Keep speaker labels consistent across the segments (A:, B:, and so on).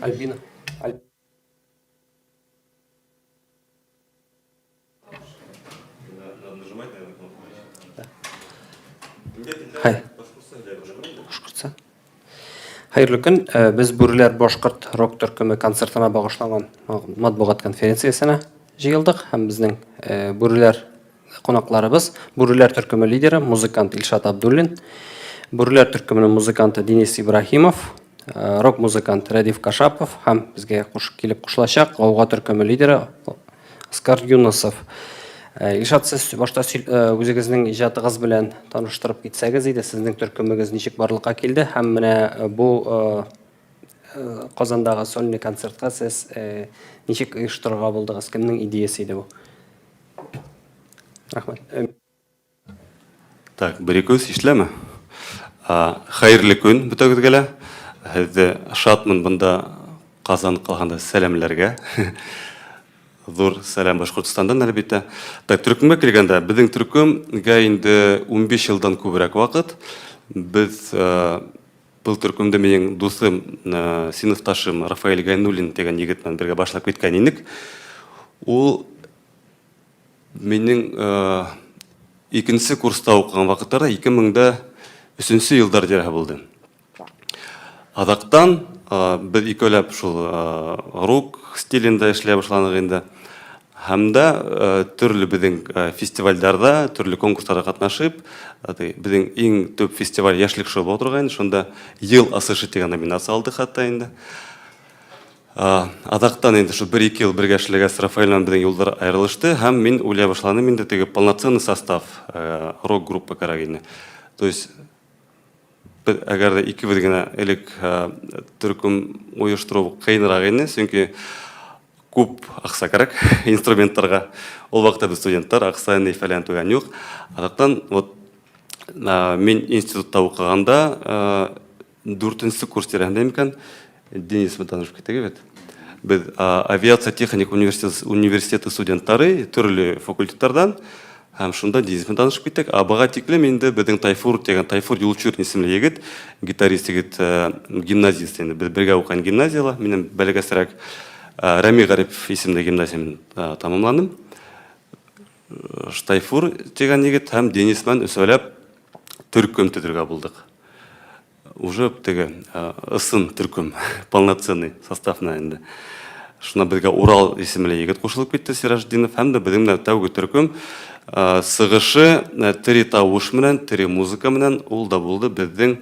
A: Альбина. Аль... Хай. Башкортса. Хәерле көн. Э, без Бүреләр башкорт рок төркеме концертына багышланган матбугат конференциясенә җыелдык һәм безнең э, Бүреләр кунакларыбыз Бүреләр төркеме лидеры музыкант Илшат Абдуллин, Бүреләр төркеменең музыканты Денис Ибраһимов, э, рок-музыкант Рәдиф Кашапов һәм безгә куш, килеп кушылачак Гауга төркеме лидеры Оскар Юнысов. Э, Илшат, сез башта э, үзегезнең иҗатыгыз белән таныштырып китсәгез иде, сезнең төркемегез ничек барлыкка килде һәм менә э, бу Казандагы сольный концертка сез ничек оештырырга булдыгыз? Кемнең идеясе иде бу? Рәхмәт.
B: Так, бер ике үз ишетеләме? Хәерле көн бөтәгезгә лә. Һеҙҙе шатмын бында Казан ҡалаһында сәләмләргә. Ҙур сәләм Башҡортостандан, әлбиттә. Так, төркөмгә килгәндә, беҙҙең төркөмгә инде 15 йылдан күберәк ваҡыт. Беҙ был төркөмдө минең дуҫым, синыфташым Рафаэль Гайнуллин тигән егет менән бергә башлап киткән инек. Ул Минең икенче курста укыган вакытларда 2003 елдар тирәһе булды. Азактан без икәүләп шул рок стилендә эшләй башладык инде. Һәм дә төрле безнең фестивальләрдә, төрле конкурсларда катнашып, безнең иң төп фестиваль Яшьлек шоу була торган, шунда Ел асышы дигән номинация алдык хәтта инде. Азактан инде шул бер-ике ел бергә эшләгәч, Рафаэль белән безнең юллар аерылышты һәм мин уйлый башладым инде теге полноценный состав э, рок-группа кирәк инде. То есть без әгәр дә икебез генә элек э, төркем оештыру кыенрак инде, чөнки күп акча кирәк инструментларга. Ул вакытта без студентлар, акча ни фәлән түгән юк. Азактан вот э, мин институтта укыганда Дүртенче курс тирәһендә микән, Денис белән танышып киттек бит. Без авиация техник университеты студентлары төрле факультетлардан һәм шунда Денис белән танышып киттек. Ә бага тиклем инде безнең Тайфур дигән Тайфур Юлчурин исемле егет, гитарист егет, гимназист инде. Без бергә укыган гимназияла, минем бәләкәсрәк Рәми Гарипов исемле гимназия мин тәмамландым. Тайфур дигән егет һәм Денис белән өсәләп төркем төзергә булдык. Уже теге ысын төркем, полноценный составына инде. Шунда безгә Урал исемле егет кушылып китте, Сираждинов, һәм дә безнең менә тәүге төркем сыгышы тере тавыш белән, тере музыка белән, ул да булды безнең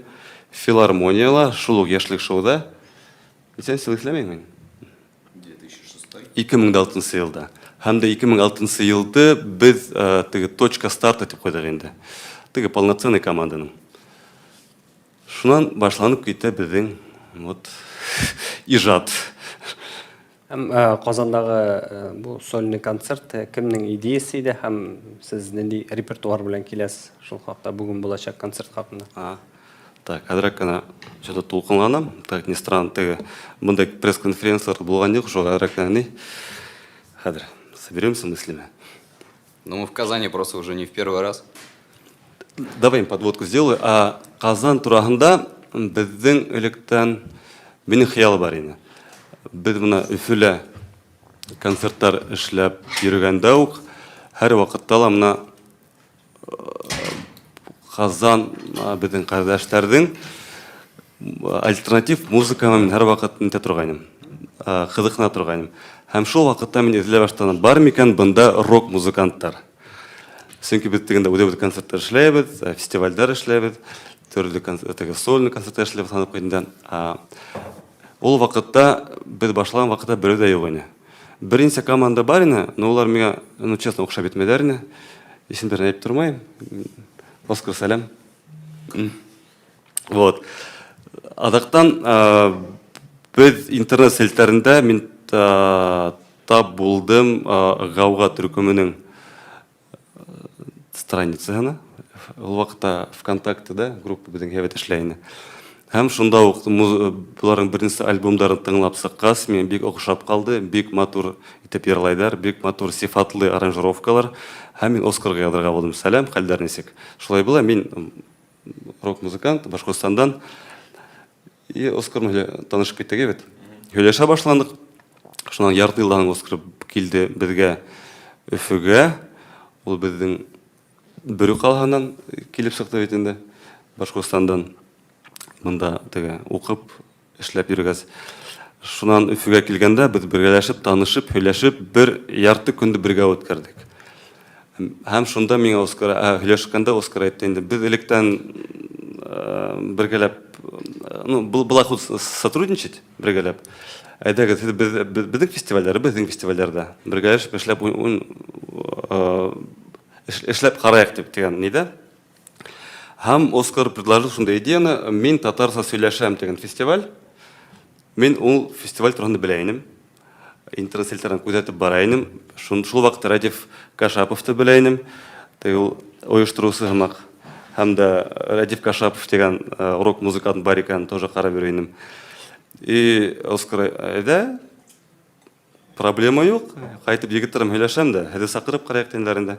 B: филармонияла, шул ук Яшьлек шоуда. Ничәнче ел исләмәйм мин? 2006 елда. Һәм дә 2006 елды без теге точка старта дип куйдык инде. Теге полноценный команданың. Шуннан башланып китә безнең вот иҗат.
A: Һәм Казандагы бу сольный концерт кемнең идеясе иде һәм сез нинди репертуар белән киләсез шул хакта бүген булачак концерт хакында?
B: Так, әзрәк кенә что-то тулкынланам. Так, не странно, теге мондай пресс-конференцияләр булган юк, шуңа әзрәк кенә ни. Хәзер соберемся мыслями.
C: Ну, мы в Казани просто уже не в первый раз.
B: Давай подводку сделаю. А Казан турагында безнең электән минем хыял бар иде. Без менә Өфөлә концертлар эшләп йөргәндә үк һәр вакытта ла менә Казан безнең кардәшләрнең альтернатив музыка мин һәрвакыт нитә торгайным, кызыксына торгайным. Һәм шул вакытта мин эзләп башладым, бар микән бында рок музыкантлар? Чөнки без тегендә үзебез концертлар эшләйбез, фестивальләр эшләйбез, төрле теге сольный концертлар эшләйбез санап куйдым. Ул вакытта без башлаган вакытта берәү дә юк иде. Берничә команда бар иде, но улар миңа, ну, честно, охшап бетмәделәр иде. Исемнәрен әйтеп тормыйм. Оскар, сәлам. Вот. Азактан без интернет челтәрендә мин тап булдым Гауга төркеменең страницасына. Ул вакытта ВКонтактеда группа безнең һәйбәт эшләй иде. Һәм шунда ук боларның беренче альбомдарын тыңлап чыккач, миңа бик охшап калды, бик матур итеп йырлайлар, бик матур сифатлы аранжировкалар. Һәм мин Оскарга язырга булдым. Сәлам, хәлләр ничек? Шулай була, мин рок-музыкант, Башкортстандан. И Оскар белән танышып киттек бит. Һөйләшә башландык. Шуннан ярты елдан Оскар килде безгә Өфегә. Ул безнең Бөре калаһыннан килеп чыкты бит инде, Башкортстандан. Монда теге укып, эшләп йөргәч. Шуннан Өфегә килгәндә без бергәләшеп, танышып, һөйләшеп бер ярты көнне бергә үткәрдек. Һәм шунда миңа Оскар, һөйләшкәндә Оскар әйтте инде, без электән бергәләп, ну, была худ сотрудничать бергәләп. Әйдәгез, сез без, безнең фестивальләр, безнең фестивальләрдә бергәләшеп эшләп, эшләп караек дип дигән нидә. Һәм Оскар предложил шундый идеяны, мин татарча сөйләшәм дигән фестиваль. Мин ул фестиваль турында белә идем. Интернет челтәрен күзәтеп бара идем. Шул, шул вакытта Рәдиф Кашаповты белә идем. Теге ул оештыручы һымак. Һәм дә Рәдиф Кашапов дигән э, рок музыкант бар икән, тоже карап йөри идем. И Оскар әйдә, Проблема юк. Кайтып егетләр белән һөйләшәм дә, һезе сакырып карыйк диләр инде.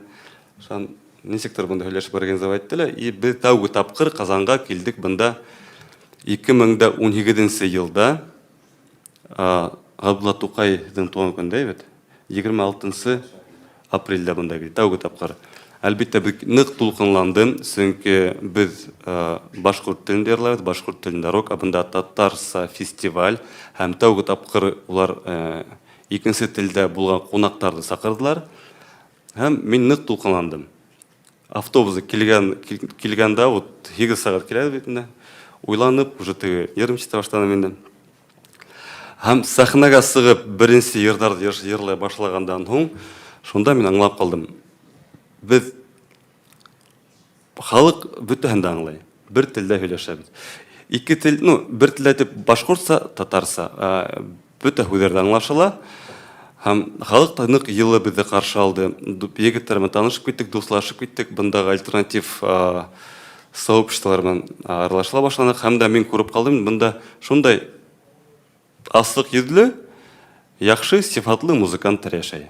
B: Шан ничектер монда һөйләшеп организовать иттеләр. И без тәүге тапкыр Казанга килдек бында 2018 елда Габдулла Тукайның туган көндә бит. 26 апрельдә монда килдек тәүге тапкыр. Әлбиттә, бик нык дулкынландым, чөнки без башкорт телендә йырлабыз, башкорт телендә рок, ә монда татарча фестиваль һәм тәүге тапкыр улар икенче телдә булган кунакларны чакырдылар. Һәм мин нык дулкынландым. Автобус килгән килгәндә вот 8 сәгать килә бит инде. Уйланып, уже теге нервничать башладым инде. Һәм сәхнәгә чыгып беренче йырлар йырлый башлагандан һуң, шунда мин аңлап калдым. Без халык бөтәһен дә аңлый. Бер телдә һөйләшәбез. Ике тел, ну, бер телдә дип башкортса, татарса, бөтә һүзләр дә аңлашыла. Һәм халык та нык елы безне каршы алды. Егетләр белән танышып киттек, дуслашып киттек. Бындагы альтернатив сообществолар белән аралашыла башладык. Һәм дә мин күреп калдым, монда шундай аслык йөзле, яхшы, сифатлы музыкантлар яшәй.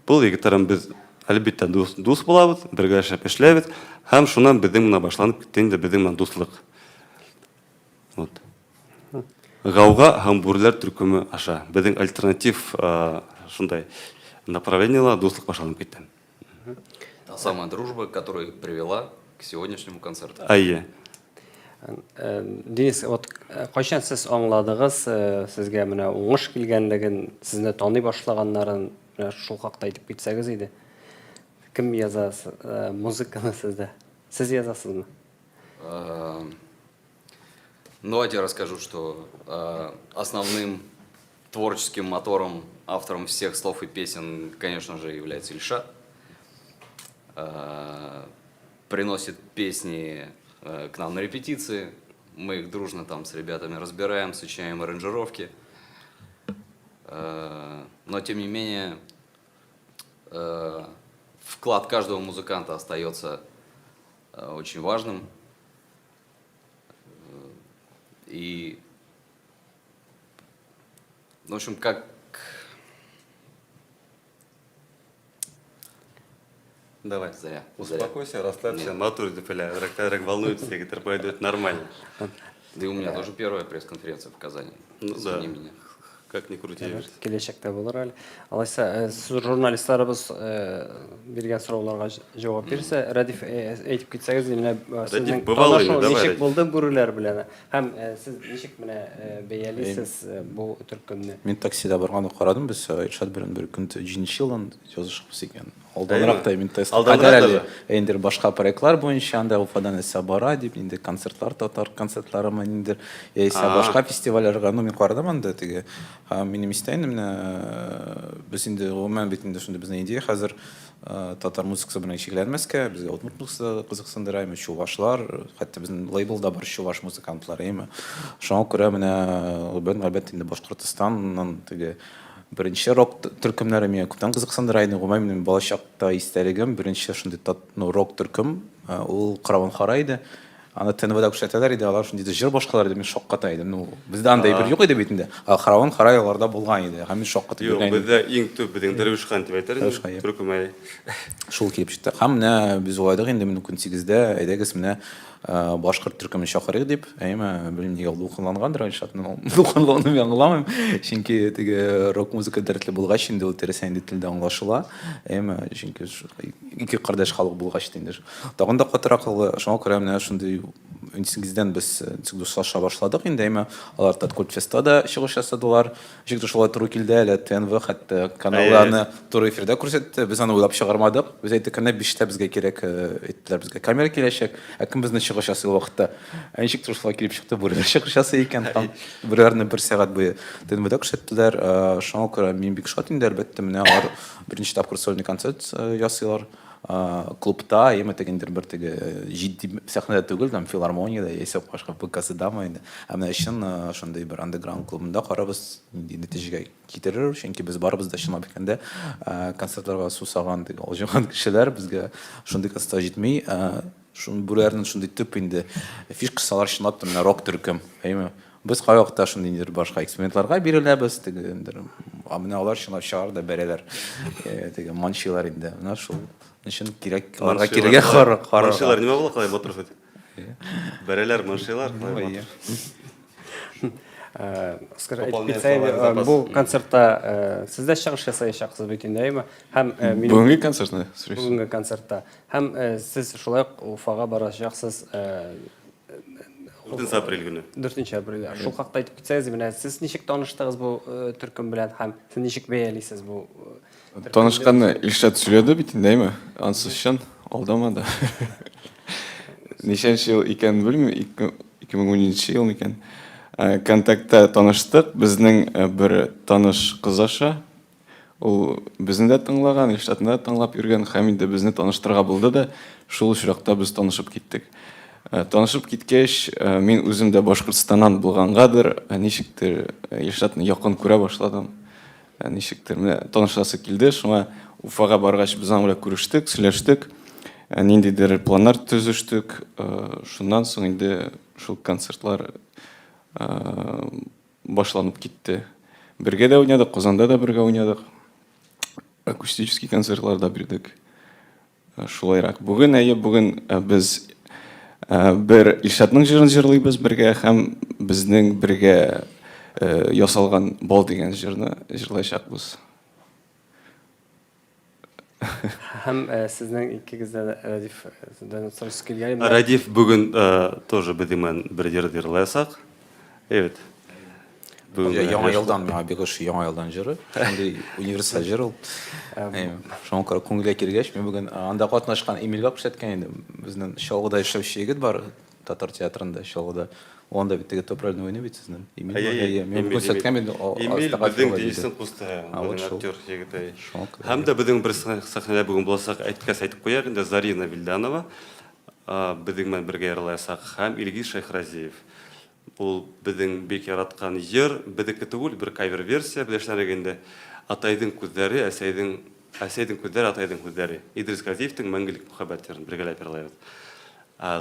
B: Был егетләр белән без, әлбиттә, дус, дус булабыз, бергәләшеп эшләбез. Һәм шуннан безнең менә башланып китте инде безнең менә дуслык. Вот. Гауга һәм бүреләр төркеме аша безнең альтернатив шундай направлениелар дуслык башланып китте.
C: Та самая дружба, которая привела к сегодняшнему концерту.
B: Әйе.
A: Э, Денис, вот э, кайчан сез аңладыгыз, э, сезгә менә уңыш килгәнлеген, сезне таный башлаганнарын, менә шул хакта әйтеп китсәгез иде. Кем яза музыканы сездә? Сез язасызмы?
C: Ну, давайте я расскажу, что основным творческим мотором, автором всех слов и песен, конечно же, является Ильшат. Приносит песни к нам на репетиции. Мы их дружно там с ребятами разбираем, сочиняем аранжировки. Но, тем не менее, вклад каждого музыканта остается очень важным. И, в общем, как...
B: Давай.
C: Зря.
B: Успокойся, расслабься, матур дип әле, әзрәк волнуется, егетләр пойдет нормально.
C: Да и у меня тоже первая пресс-конференция в Казани.
B: Ну да.
C: Извини меня.
B: Как ни крути.
A: Киләчәктә булыр әле. Алайса, э, журналистларыбыз э, биргән сорауларга җавап бирсә, Рәдиф, э, әйтеп китсәгез, менә сезнең танышу ничек булды бүреләр белән? Һәм сез ничек менә бәялисез бу төркемне?
D: Мин таксида барганда карадым, без Илшат белән бер көн җиденче елдан язышабыз икән. Алданрак та мин тестка кадәр әле инде башка проектлар буенча анда Уфадан нәрсә бара дип, инде концертлар татар концертларымы ниндидер, яисә башка фестивальләргә, ну мин карадым анда теге. Һәм минем истә инде менә без инде гомумән бит инде шундый безнең идея хәзер татар музыкасы белән чикләнмәскә, безгә удмурт музыкасы да кызыксындыра, әмма чувашлар, хәтта безнең лейблда бар чуваш музыкантлары, әйме. Шуңа күрә менә әлбәттә инде Башкортостаннан теге Беренче рок төркемнәре мине күптән кызыксындыра иде. Гомумән, минем балачакта истәлегем, беренче шундый тат, ну, рок төркем, ул Каравон Хара иде. Аны ТНВда күрсәтәләр иде, алар шундый җыр башкаралар иде, мин шакката идем. Ну, бездә андый бер юк иде бит инде. Ә Каравон Хара аларда булган иде. Һәм мин шаккатып
B: Юк,
D: йөргән идем.
B: бездә иң төп безнең Дәрвиш хан дип әйтер
D: Дәрвиш хан,
B: идем, төркем әй.
D: Шул килеп чыкты. Һәм менә без уйладык инде, менә 18-дә, әйдәгез менә. Башкорт төркемен чакырыйк дип, әйеме, белмим нигә ул дулкынлангандыр, Илшатның дулкынлануын мин аңламыйм. Чөнки теге рок музыка дәртле булгач инде ул теләсә нинди телдә аңлашыла. Әйеме, чөнки ике кардәш халык булгач инде. Тагын да катырак шуңа күрә менә шундый 18-дән без ничек дуслаша башладык инде, әйеме, алар Таткультфестта да чыгыш ясадылар. Ничек шулай туры килде әле, ТНВ хәтта каналы аны туры эфирда күрсәтте. Без аны уйлап чыгармадык. Без әйттек, көнне биштә безгә кирәк, әйттеләр, безгә камера киләчәк. Ә кем безне чыгыш ясый ул вакытта? Ә ничек шулай килеп чыкты, бүреләр чыгыш ясый икән. Там бүреләрне бер сәгать буе ТНВда күрсәттеләр. Шуңа күрә мин бик шат инде, әлбәттә, менә алар беренче тапкыр сольный концерт ясыйлар. Клубта, яме тегендер бер теге җитди сәхнәдә түгел, там филармониядә яисә башка БКСдамы инде. Ә менә чын шундый бер андеграунд клубында карабыз, нинди нәтиҗәгә китерер, чөнки без барыбыз да чынлап әйткәндә концертларга сусаган, теге алҗыган кешеләр, безгә шундый концертлар җитми. Шун бүреләрнең шундый төп инде фишкасы алар чынлап та менә рок төркем, әйеме? Без кайвакытта шундый ниндидер башка экспериментларга биреләбез, теге ниндидер, ә менә алар чынлап чыгар да бәрәләр. Э, теге манчилар инде. Менә шул өчен кирәк аларга кирегә карарга.
B: Манчилар нимә була калай батыр хәт? Бәрәләр, манчилар, калай батыр.
A: Э, Оскар, әйтеп китсәң, э, бу концертта э, сез дә чыгыш ясаячаксыз бит инде, әйеме? Һәм
E: минем Бүгенге концертны
A: сорыйсыз? Бүгенге концертта. Һәм сез шулай ук Уфага барачаксыз.
B: 4 апрель көне.
A: 4 апрельдә. Шул хакта әйтеп китсәгез, менә сез ничек таныштыгыз бу э, төркем белән һәм сез ничек бәялисез бу
E: э, Танышканны Илшат сөйләде бит инде, әйме? Ансы чын, алдамады. Ничәнче ел икәнен белмим, 2010 ел микән. Э, Контактта таныштык, безнең бер таныш кыз аша. Ул безне дә тыңлаган, Илшатны да тыңлап йөргән һәм инде безне таныштырырга булды да, шул очракта без танышып киттек. Э, танышып киткәч, э, мин үзем дә Башкортстаннан булгангадыр, э, ничектер Илшатны якын күрә башладым. Ничектер менә танышасы килде, шуңа Уфага баргач без аның белән күрештек, сөйләштек, ниндидер планнар төзештек. Шуннан соң инде шул концертлар башланып китте. Бергә дә уйнадык, Казанда да бергә уйнадык. Акустический концертлар да бирдек. Э, шулайрак. Бүген, әйе, бүген э, без э, бер Илшатның җырын җырлыйбыз бергә һәм безнең бергә ясалган Бал дигән җырны җырлаячакбыз.
A: Һәм э, сезнең икегездә дә Рәдиф сездән сорыйсы килгән
B: иде. Рәдиф бүген э, тоже безнең белән бер җыр җырлаячак. Evet.
D: Бүген Яңа елдан миңа бик ошый Яңа елдан җыры. Шундый универсаль җыр ул. Шуңа күрә күңелгә килгәч, мин бүген анда катнашкан Эмильгә күрсәткән идем. Безнең Чаллыда эшләүче егет бар, Татар театрында Чаллыда. Ул анда бит теге топ рольне уйный бит сезнең.
B: Эмиль бар. Әйе,
D: мин күрсәткән
B: инде. Эмиль безнең Денисның кусты, безнең актер егет. Һәм дә безнең бер сәхнәдә бүген булачак, әйткәс әйтеп куяйык инде, Зарина Вилданова безнең белән бергә җырлаячак һәм Илгиз Шәйхразиев. Ул безнең бик яраткан җыр, безнеке түгел, бер кавер-версия, без эшләдек инде. Атайдың күзләре, әсәйдең Әсәйдең күзләре, атайдың күзләре. Идрис Газиевтең Мәңгелек мөхәббәт җырын бергәләп җырлайбыз.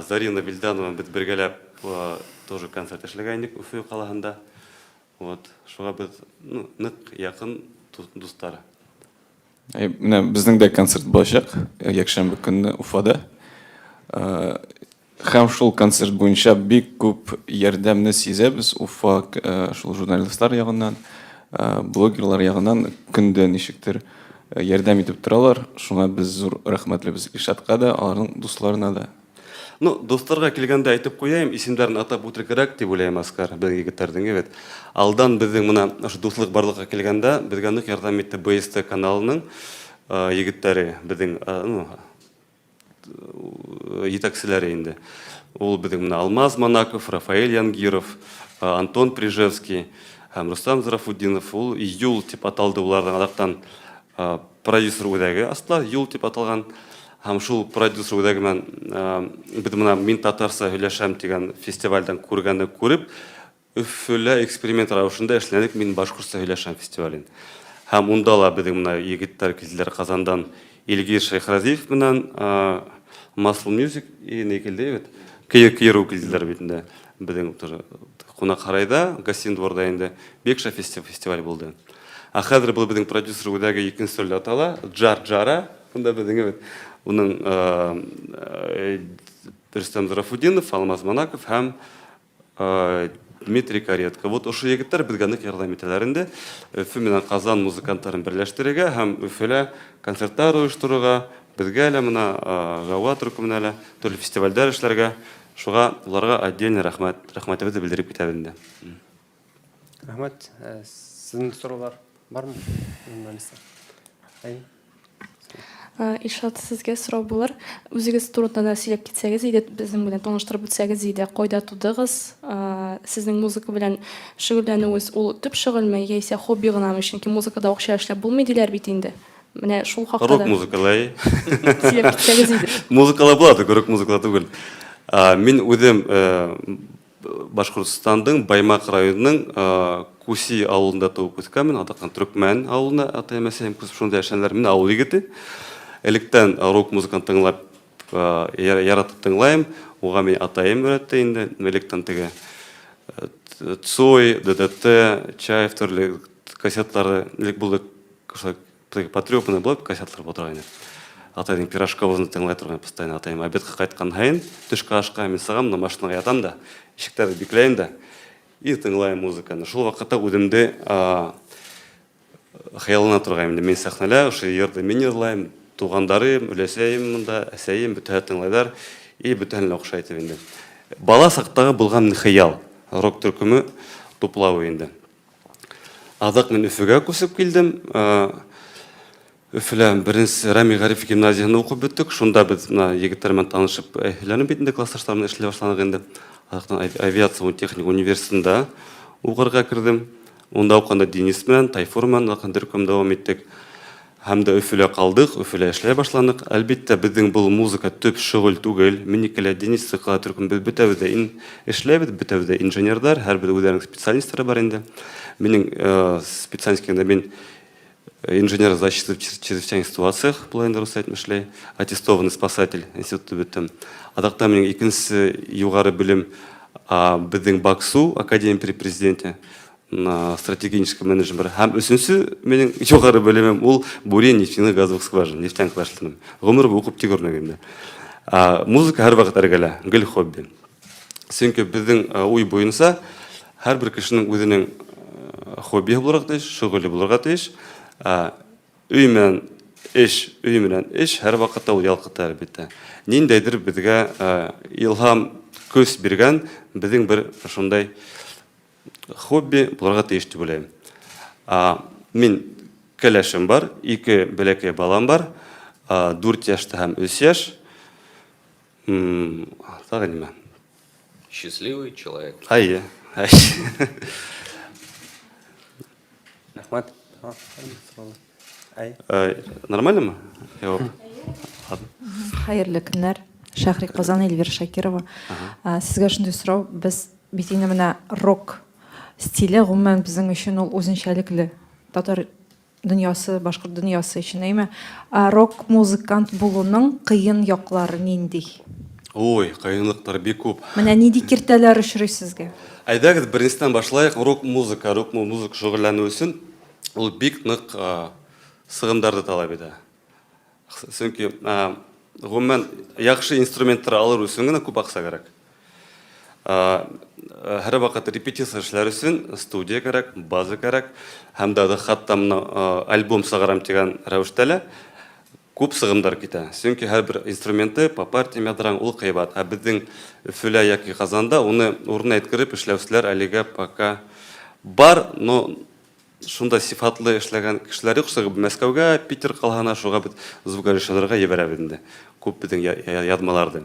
B: Зарина Вильданова без бергәләп тоже концерт эшләгән идек Өфе калаһында. Вот, шуңа без, ну, нык якын дуслар.
E: Менә безнең дә концерт булачак якшәмбе көнне Уфада. Һәм шул концерт буенча бик күп ярдәмне сизәбез Уфа шул журналистлар ягыннан, блогерлар ягыннан көндә ничектер ярдәм итеп торалар. Шуңа без зур рәхмәтлебез Илшатка да, аларның дусларына да.
B: Ну, дусларга килгәндә әйтеп куяйм, исемнәрен атап үтер кирәк дип уйлыйм, Аскар, безнең егетләрнең, әйбәт. Алдан безнең менә шушы дуслык барлыкка килгәндә, безгә нык ярдәм итте БСТ каналының егетләре, безнең, ну, җитәкчеләре инде. Ул безнең менә Алмаз Манаков, Рафаэль Янгиров, Антон Прижевский һәм Рустам Зарафутдинов. Ул Юл дип аталды уларның азактан продюсер үзәге астылар, Юл дип аталган. Һәм шул продюсер үзәге белән без менә Мин татарча һөйләшәм дигән фестивальдән күргәнне күреп, Өфөлә эксперимент рәвешендә эшләдек Мин башкортча һөйләшәм фестивален. Һәм унда ла безнең менә егетләр килделәр Казандан Илгиз Шәйхразиев белән Muscle Music и ни килде бит. Киеру килделәр бит инде. Безнең тоже кунакһарайда, гостиный дворда инде бик шәп фестиваль булды. Ә хәзер был безнең продюсер үзәге икенче төрле атала, Джар Джара, монда безнең бит. Уның Рөстәм Зарафутдинов, Алмаз Манаков һәм Дмитрий Каретко. Вот ошо егетләр безгә нык ярдәм итәләр инде. Өфе менән Казан музыкантларын берләштерергә һәм Өфелә концертлар оештырырга, безгә әле менә Гауга төркеменә әле төрле фестивальдәр эшләргә. Шуга уларга отдельный рәхмәт, рәхмәтебезне белдереп китәбез инде.
A: Рәхмәт. Сезнең сораулар бармы, журналистлар? Әйе.
F: Илшат, сезгә сорау булыр. Үзегез турында да сөйләп китсәгез иде, безнең белән таныштырып үтсәгез иде. Кайда тудыгыз? Сезнең музыка белән шөгыльләнүегез ул төп шөгыльме яисә хобби гынамы? Чөнки музыкада акча эшләп булмый диләр бит инде. Менә шул хакта
B: Рок
F: да
B: музыкалай.
F: сөйләп китсәгез иде.
B: Музыкалар була, тик рок музыкалар түгел. Мин үзем Башкортстандың Баймак районының Куси авылында туып үскәнмен, атакан Төркмән авылында атаем әсәем күсеп шунда яшәннәр. Мин авыл егете. Электән рок музыканы тыңлап, яратып тыңлайым. Уга мин атаем өйрәтте инде. Электән теге Цой, ДДТ, Чаев төрле кассетлары элек булды. Шулай Теге потрепанный була кассеталар була торган иде. Атайның пирожковызны тыңлай торган постоянно атаем. Обедка кайткан һайын төшке ашка мин сыгам да машинага ятам да, ишекләрне бикләйм дә и тыңлайм музыканы. Шул вакытта үземдә хыяллана торган инде. Мин сәхнәдә шул йырды мин йырлайм, тугандарым, өләсәем монда, әсәем бөтәһе тыңлайлар и бөтәһенә лә охшай итеп инде. Бала чактагы булган хыял, рок төркеме туплау инде. Азак мин Өфегә күчеп килдем. Өфелә беренче Рами Гариф гимназиясендә укып беттек. Шунда без менә егетләр белән танышып, әйләнеп бит инде классташлар белән эшли башладык инде. Азактан авиация техник университетында укырга кердем. Унда укыганда Денис белән, Тайфур белән якын төркем дәвам иттек. Һәм дә Өфелә калдык, Өфелә эшләй башланык. Әлбиттә, безнең был музыка төп шөгыль түгел. Минеке лә, Денис Сыкала төркем, без бөтәбез дә ин эшләйбез, бөтәбез дә инженердар, һәрбер үзләренең специальностьлары бар инде. Минең специальность дигәндә мин инженер защиты в чрезвычайных ситуациях, була инде рус әйтмешләй, аттестованный спасатель институты беттем. Азакта минең икенче югары белем безнең БАКСУ, академия при президенте. на стратегический менеджмент һәм өченче минем югары белемем ул бурение нефтяных газовых скважин, нефтянка эшләдем. Гомер буе укып тик үрнәк инде. Музыка һәрвакыт эргәлә, гел хобби. Чөнки безнең уй буенча һәрбер кешенең үзенең хоббиы булырга тиеш, шөгыле булырга тиеш. Өй белән эш, өй белән эш һәрвакытта ул ялкыта, әлбәттә. Ниндәйдер безгә илһам, көч биргән безнең бер шундай Хобби булырга тиеш дип уйлыйм. Мин кәләшем бар, ике бәләкәй балам бар, 4 яшьтә һәм 3 яшь. Тагы нимә?
C: Счастливый человек.
B: Әйе.
A: Рәхмәт.
B: Нормальнымы? Җавап.
G: Хәерле көннәр. Шәһри Казан, Эльвира Шакирова. Сезгә шундый сорау, без бит инде менә рок стиле гомумән безнең өчен ул үзенчәлекле. Татар дөньясы, башкорт дөньясы өчен, әйме? Рок музыкант булуның кыен яклары нинди?
B: Ой, кыенлыклар бик күп.
G: Менә нинди киртәләр очрый сезгә?
B: Әйдәгез, беренчедән башлаек. Рок-музыка, рок-музыка шөгыльләнү өчен ул бик нык сыгымнарны таләп итә. Чөнки, гомумән, яхшы инструментлар алыр өчен генә күп акча кирәк. Һәрвакыт репетиция эшләр өчен студия кирәк, база кирәк. Һәм дә хәтта менә альбом чыгарам дигән рәвештә лә күп сыгымнар китә. Чөнки һәрбер инструменты по партиям яздырган, ул кыйбат. Ә безнең Өфелә яки Казанда уны урынына иткереп эшләүчеләр әлегә пока бар, но шунда сифатлы эшләгән кешеләр юк. Чыгып Мәскәүгә, Питер каласына, шуга без звукорежиссерларга җибәрәбез инде. Күп безнең язмаларны.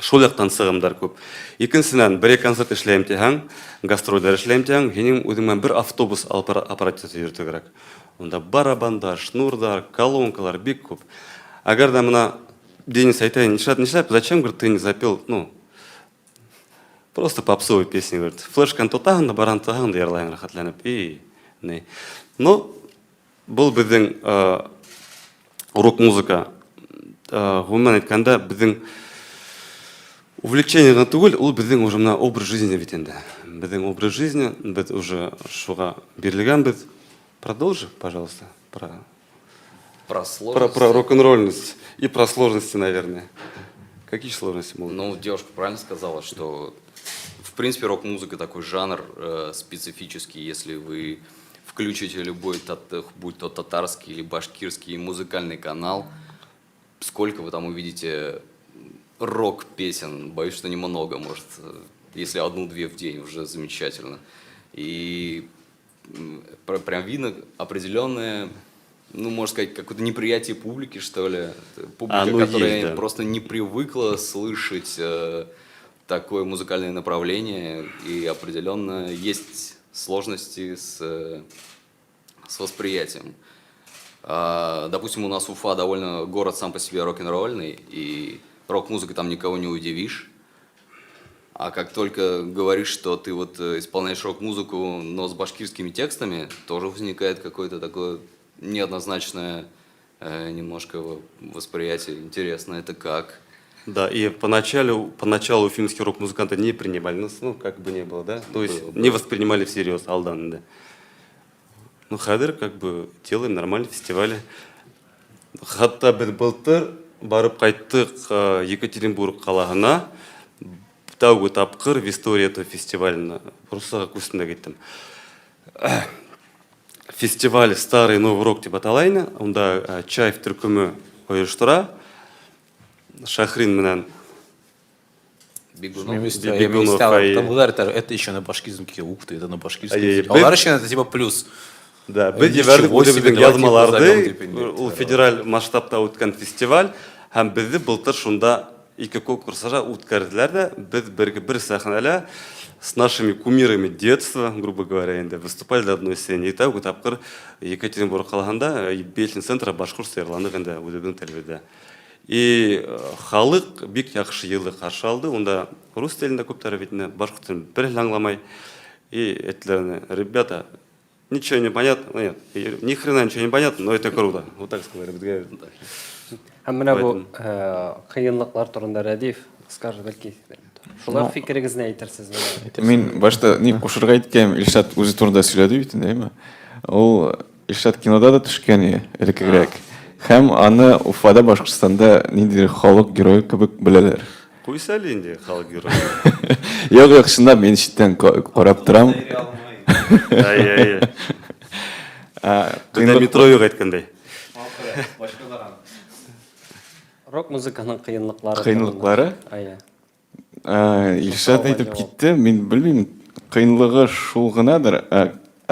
B: Шул яктан сыгымнар күп. Икенчедән, бер концерт эшләйм диһәң, гастрольләр эшләйм диһәң, синең үзең белән бер автобус аппарат йөртү кирәк. Монда барабандар, шнурдар, колонкалар бик күп. Әгәр дә менә Денис әйтә, нишләп, нишләп, зачем, говорит, ты не запел, ну, просто попсовые песни, говорит. Флешканы тотаһың да, барабан тотаһың да йырлайың рәхәтләнеп. И, не. Ну, был безнең рок-музыка, гомумән әйткәндә, безнең увлечение гына түгел, ул безнең уже менә образ жизни бит инде. Безнең образ жизни, без уже шуга бирелгәнбез. Продолжи, пожалуйста, про
C: Про сложности.
B: Про, про рок-н-ролльность и про сложности, наверное. Какие сложности могут?
C: Ну, девушка правильно сказала, что в принципе рок-музыка такой жанр э, специфический, если вы включите любой, будь то татарский или башкирский музыкальный канал, сколько вы там увидите рок-песен, боюсь, что немного, может, э, если одну-две в день, уже замечательно. И прям видно определенное, ну, можно сказать, какое-то неприятие публики, что ли. Публика, а, ну, которая есть, да. просто не привыкла слышать э, такое музыкальное направление, и определенно есть сложности с, э, с восприятием. А, допустим, у нас Уфа довольно город сам по себе рок-н-ролльный, и рок-музыка там никого не удивишь. А как только говоришь, что ты вот э, исполняешь рок-музыку, но с башкирскими текстами, тоже возникает какое-то такое неоднозначное э, немножко восприятие. Интересно, это как?
B: Да, и поначалу, поначалу уфимские рок-музыканты не принимали нас, ну, как бы не было, да? То есть было, не воспринимали всерьез Алдан, да. Ну, хәзер как бы делаем нормальный фестивали. Хәтта без былтыр барып кайттык э, Екатеринбург каласына. Тәүге тапкыр в истории этого фестиваля Руслага күзендә киттем. Фестиваль Старый Новый Рок дип атала иде. Анда э, Чайф төркеме оештыра. Шахрин белән
C: Бегунов.
D: Бегунов. Там это, это еще на башкирском, ух ты, это на башкирском. Алар өчен это типа плюс.
B: Да, без җибәрдек үзебезнең язмаларды. Ул федераль масштабта үткән фестиваль һәм безне былтыр шунда ике конкурс аша үткәрделәр дә, без бер, бер сәхнәлә с нашими кумирами детства, грубо говоря, инде выступали на одной сцене. И тәүге тапкыр Екатеринбург каласында Бельчин центра башкортча җырландык инде үзебезнең телебездә. И халык бик яхшы елы каршы алды. Унда рус телендә күпләре бит инде, башкорт телен бер дә аңламай. И әйттеләр, ребята, ничего не понятно, нет, ни хрена ничего не понятно, но это круто. Вот так сказали безгә.
A: Һәм менә бу кыенлыклар турында Рәдиф скажет, бәлки шулар фикерегезне әйтерсез.
E: Мин башта ни кушырга әйткән, Илшат үзе турында сөйләде бит инде, әйме? Ул Илшат кинода да төшкән иде, элеккегрәк. Һәм аны Уфада, Башкортстанда ниндидер халык герое кебек беләләр.
B: Куйса әле инде халык герое.
E: Юк, юк, чынлап мин читтән карап торам.
B: Әй, әй. Бездә метро юк әйткәндәй.
A: Рок музыканың кыенлыклары.
E: Кыенлыклары?
A: Әйе.
E: Илшат әйтеп китте, мин белмим, кыенлыгы шул гынадыр.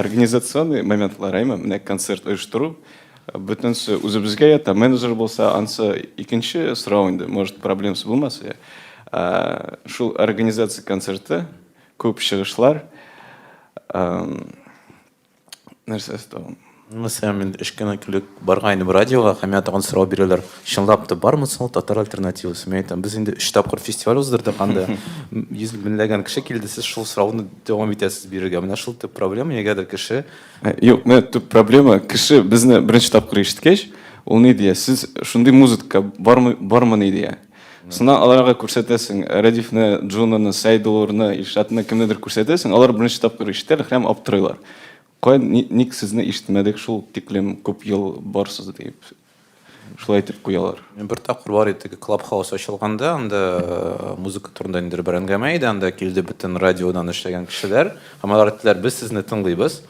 E: Организационный моментлар, әйме, менә концерт оештыру, бөтенесе үзебезгә ята, менеджер булса, ансы икенче сорау инде, может, проблемасы булмас. Шул организация концерты, күп чыгышлар. Нәрсәсе тагын?
D: Мәсәлән, мин өч кенә көнлек барган идем радиога, һәм миңа тагын сорау бирәләр. Чынлап та бармы соң ул татар альтернативасы? Мин әйтәм, без инде өч тапкыр фестиваль уздырдык, анда йөз меңләгән кеше килде, сез шул сорауны дәвам итәсез бирергә. Менә шул төп проблема, нигәдер кеше
E: Э, юк, менә төп проблема, кеше безне беренче тапкыр ишеткәч, ул ни дия, сез шундый музыка бармы, бармы ни дия. Сына аларга күрсәтәсең, Рәдифне, Джунаны, Сәйдулурны, Илшатны, кемнедер күрсәтәсең, алар беренче тапкыр ишетәләр һәм аптырыйлар. Кая, ник сезне ишетмәдек шул тиклем күп ел барсыз дип. Шулай итеп куялар.
D: Мин бер тапкыр бар иде, теге Clubhouse ачылганда, анда э, музыка турында ниндидер бер әңгәмә иде, анда килде бөтен радиодан эшләгән кешеләр, һәм алар әйттеләр, без сезне тыңлыйбыз,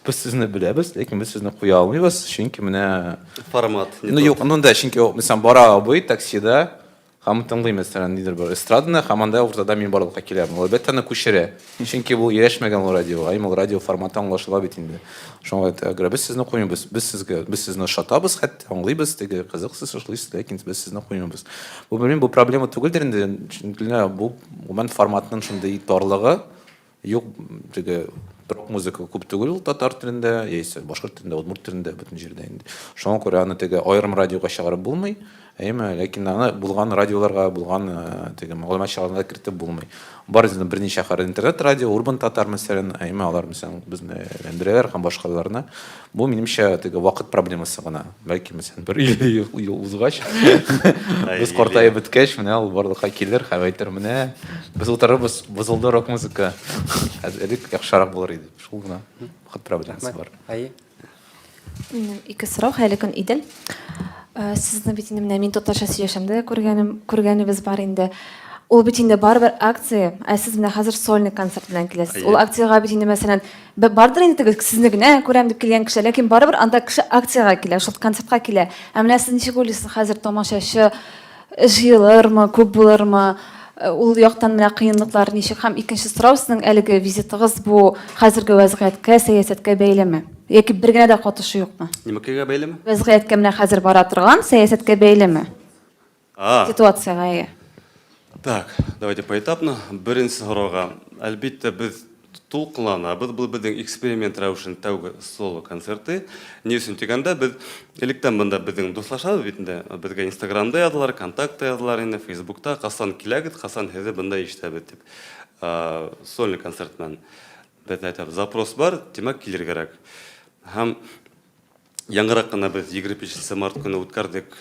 D: без сезне беләбез, ләкин без сезне куя алмыйбыз, чөнки менә
B: Формат
D: не Ну юк, ну да, чөнки мәсәлән, бара абый таксида һәм тыңлый, мәсәлән, нидер бер эстраданы, һәм анда уртада мин барлыкка киләм. Ул әлбәттә аны күчерә. Чөнки бу ияләшмәгән ул радио, әйме ул радио форматы аңлашыла бит инде. Шуңа әйтә, без сезне куймыйбыз, без сезгә, без сезне ошатабыз хәтта, аңлыйбыз, теге кызык сез эшлисез, ләкин без сезне куймыйбыз. Бу белмим, бу проблема түгелдер инде, чөнки бу гомумән форматның шундый тарлыгы, Юк, теге рок музыка күп түгел ул татар телендә, яисә башкорт телендә, удмурт телендә, бөтен җирдә инде. Шуңа күрә аны теге аерым радиога чыгарып булмый. Әйеме, ләкин аны булган радиоларга, булган э, теге мәгълүмат чараларына кертеп булмый. Бар инде берничә хәр интернет радио, Урбан татар мәсәлән, әйеме, алар мәсәлән безне әйләндерәләр һәм башкаларны. Бу минемчә теге вакыт проблемасы гына. Бәлки мәсәлән бер 50 ел узгач, без картаеп беткәч, менә ул барлыкка килер һәм әйтер, менә без утырырбыз, бозылды рок музыка. Хәзер элек яхшырак булыр иде. Шул гына вакыт проблемасы бар.
A: Әйе.
G: Минем ике сорау, хәерле көн, Идел. Э, сезне бит инде менә мин татарча сөйләшәмдә дә күргәнем, күргәнебез бар инде. Ул бит инде барыбер акция, ә сез менә хәзер сольный концерт белән киләсез. Ул акциягә бит инде мәсәлән, бардыр инде теге сезне генә күрәм дип килгән кеше, ләкин барыбер анда кеше акциягә килә, шул концертка килә. Ә менә сез ничек уйлыйсыз, хәзер тамашачы җыелырмы, күп булырмы? Э, ул яктан менә кыенлыклар ничек? Һәм икенче сорау, сезнең әлеге визитыгыз бу хәзерге вәзгыятькә, сәясәткә бәйлеме? Яки бер генә дә катышы юкмы?
B: Нимәкәгә бәйлеме?
G: Вәзгыятькә менә хәзер бара торган сәясәткә бәйлеме?
B: А.
G: Ситуациягә, әйе.
B: Так, давайте поэтапно. Беренче сорауга. Әлбиттә, без Дулкынланабыз, бу безнең эксперимент рәвешен тәүге соло концерты. Ни өчен дигәндә, без электән монда безнең дуслашабыз бит инде. Безгә Инстаграмда яздылар, Контактта яздылар инде, Фейсбукта, касан киләгез, касан һезе монда ишетәбез дип. Сольный концерт белән. Без әйтәбез, запрос бар, димәк килергә кирәк. Һәм Яңарак кына без 25 март көне үткәрдек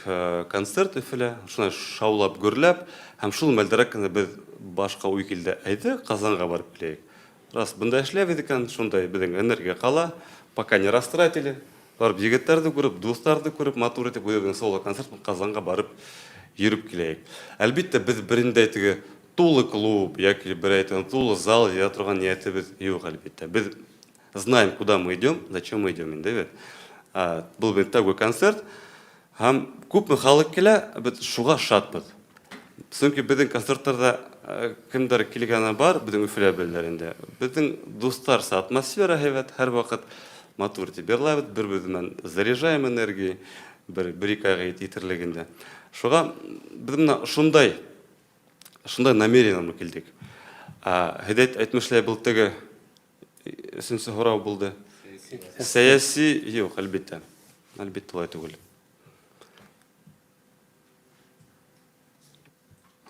B: концерт Өфелә, шулай шаулап, гөрләп, һәм шул мәлдәрәк кенә без башка уй килде, әйдә Казанга барып киләек. Раз бында эшләбез икән, шундай безнең энергия кала, пока не растратили. Барып егетләрне күреп, дусларны күреп, матур итеп үзебезнең соло концерт Казанга барып йөреп киләек. Әлбиттә, без берендәй теге тулы клуб яки бер әйтәм тулы зал җыя торган ниятебез юк, әлбиттә. Без Знаем, куда мы идем, зачем мы идем инде бит. Был бит тәүге концерт. Һәм күпме халык килә, без шуга шатбыз. Чөнки безнең концертларда кемдер килгәне бар, безнең Өфелә беләләр инде. Безнең дусларча атмосфера һәйбәт, һәрвакыт матур дип йырлабыз, бер-беребез белән заряжаем энергией, бер бер-ике айга җитерлек инде. Шуга без менә шундай шундай намерение белән килдек. Һидәят әйтмешләй, был теге Өченче сорау булды. Сәяси юк, әлбәттә. Әлбәттә, улай түгел.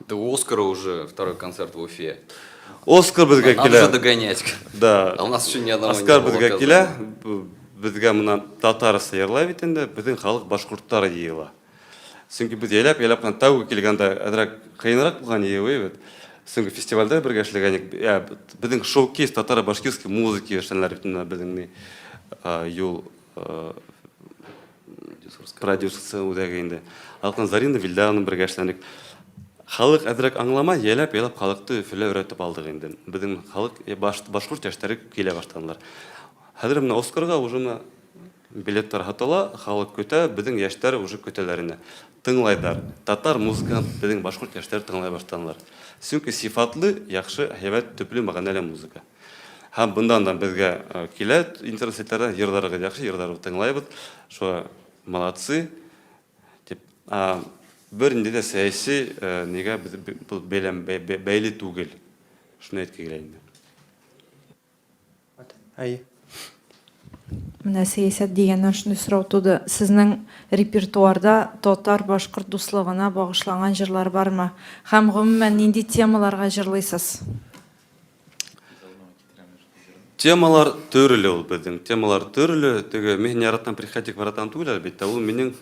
C: Да у Оскара уже второй концерт в Уфе.
B: Оскар безгә
C: Надо
B: килә.
C: же догонять.
B: Да.
C: А у нас еще ни одного
B: Оскар
C: не было
B: безгә
C: в
B: килә.
C: Казани.
B: Безгә менә татарсы йырлай бит инде, безнең халык башкортлар йыела. Чөнки без яләп-яләп кына тәүге килгәндә әзрәк кыенрак булган иде бит. Чөнки фестивальдә бергә эшләгән идек. Ә, безнең шоу-кейс татаро-башкирской музыки эшләнәләр бит менә безнең ни юл продюсерсы үзәге инде. Алкан Зарина Вильдановна бергә эшләнек. Халык әзрәк аңламай, яләп-яләп халыкты Өфелә өйрәтеп алдык инде. Безнең халык башкорт яшьләре килә башладылар. Хәзер менә Оскарга уже менә Билетлар һатыла, халык көтә, безнең яшьләр уже көтәләр инде. Тыңлайдар. Татар музыканы безнең башкорт яшьләре тыңлай башладылар. Чөнки сыйфатлы, яхшы, һәйбәт, төпле, мәгънәле музыка. Һәм бындан да безгә килә интернет сетләрдән, йырларыгыз яхшы, йырларыгызны тыңлайбыз, шуңа молодцы дип. Бернинди дә сәяси нигә без бу бәйләм бәйле түгел. Шуны әйтке килә инде.
A: Әйе.
G: Менә сәясәт дигәннән шундый сорау туды. Сезнең репертуарда татар-башкорт дуслыгына багышланган җырлар бармы? Һәм гомумән нинди темаларга җырлыйсыз?
B: Темалар төрле ул безнең. Темалар төрле. Теге мин яратам приходи к воротам түгел, әлбәттә. Ул минем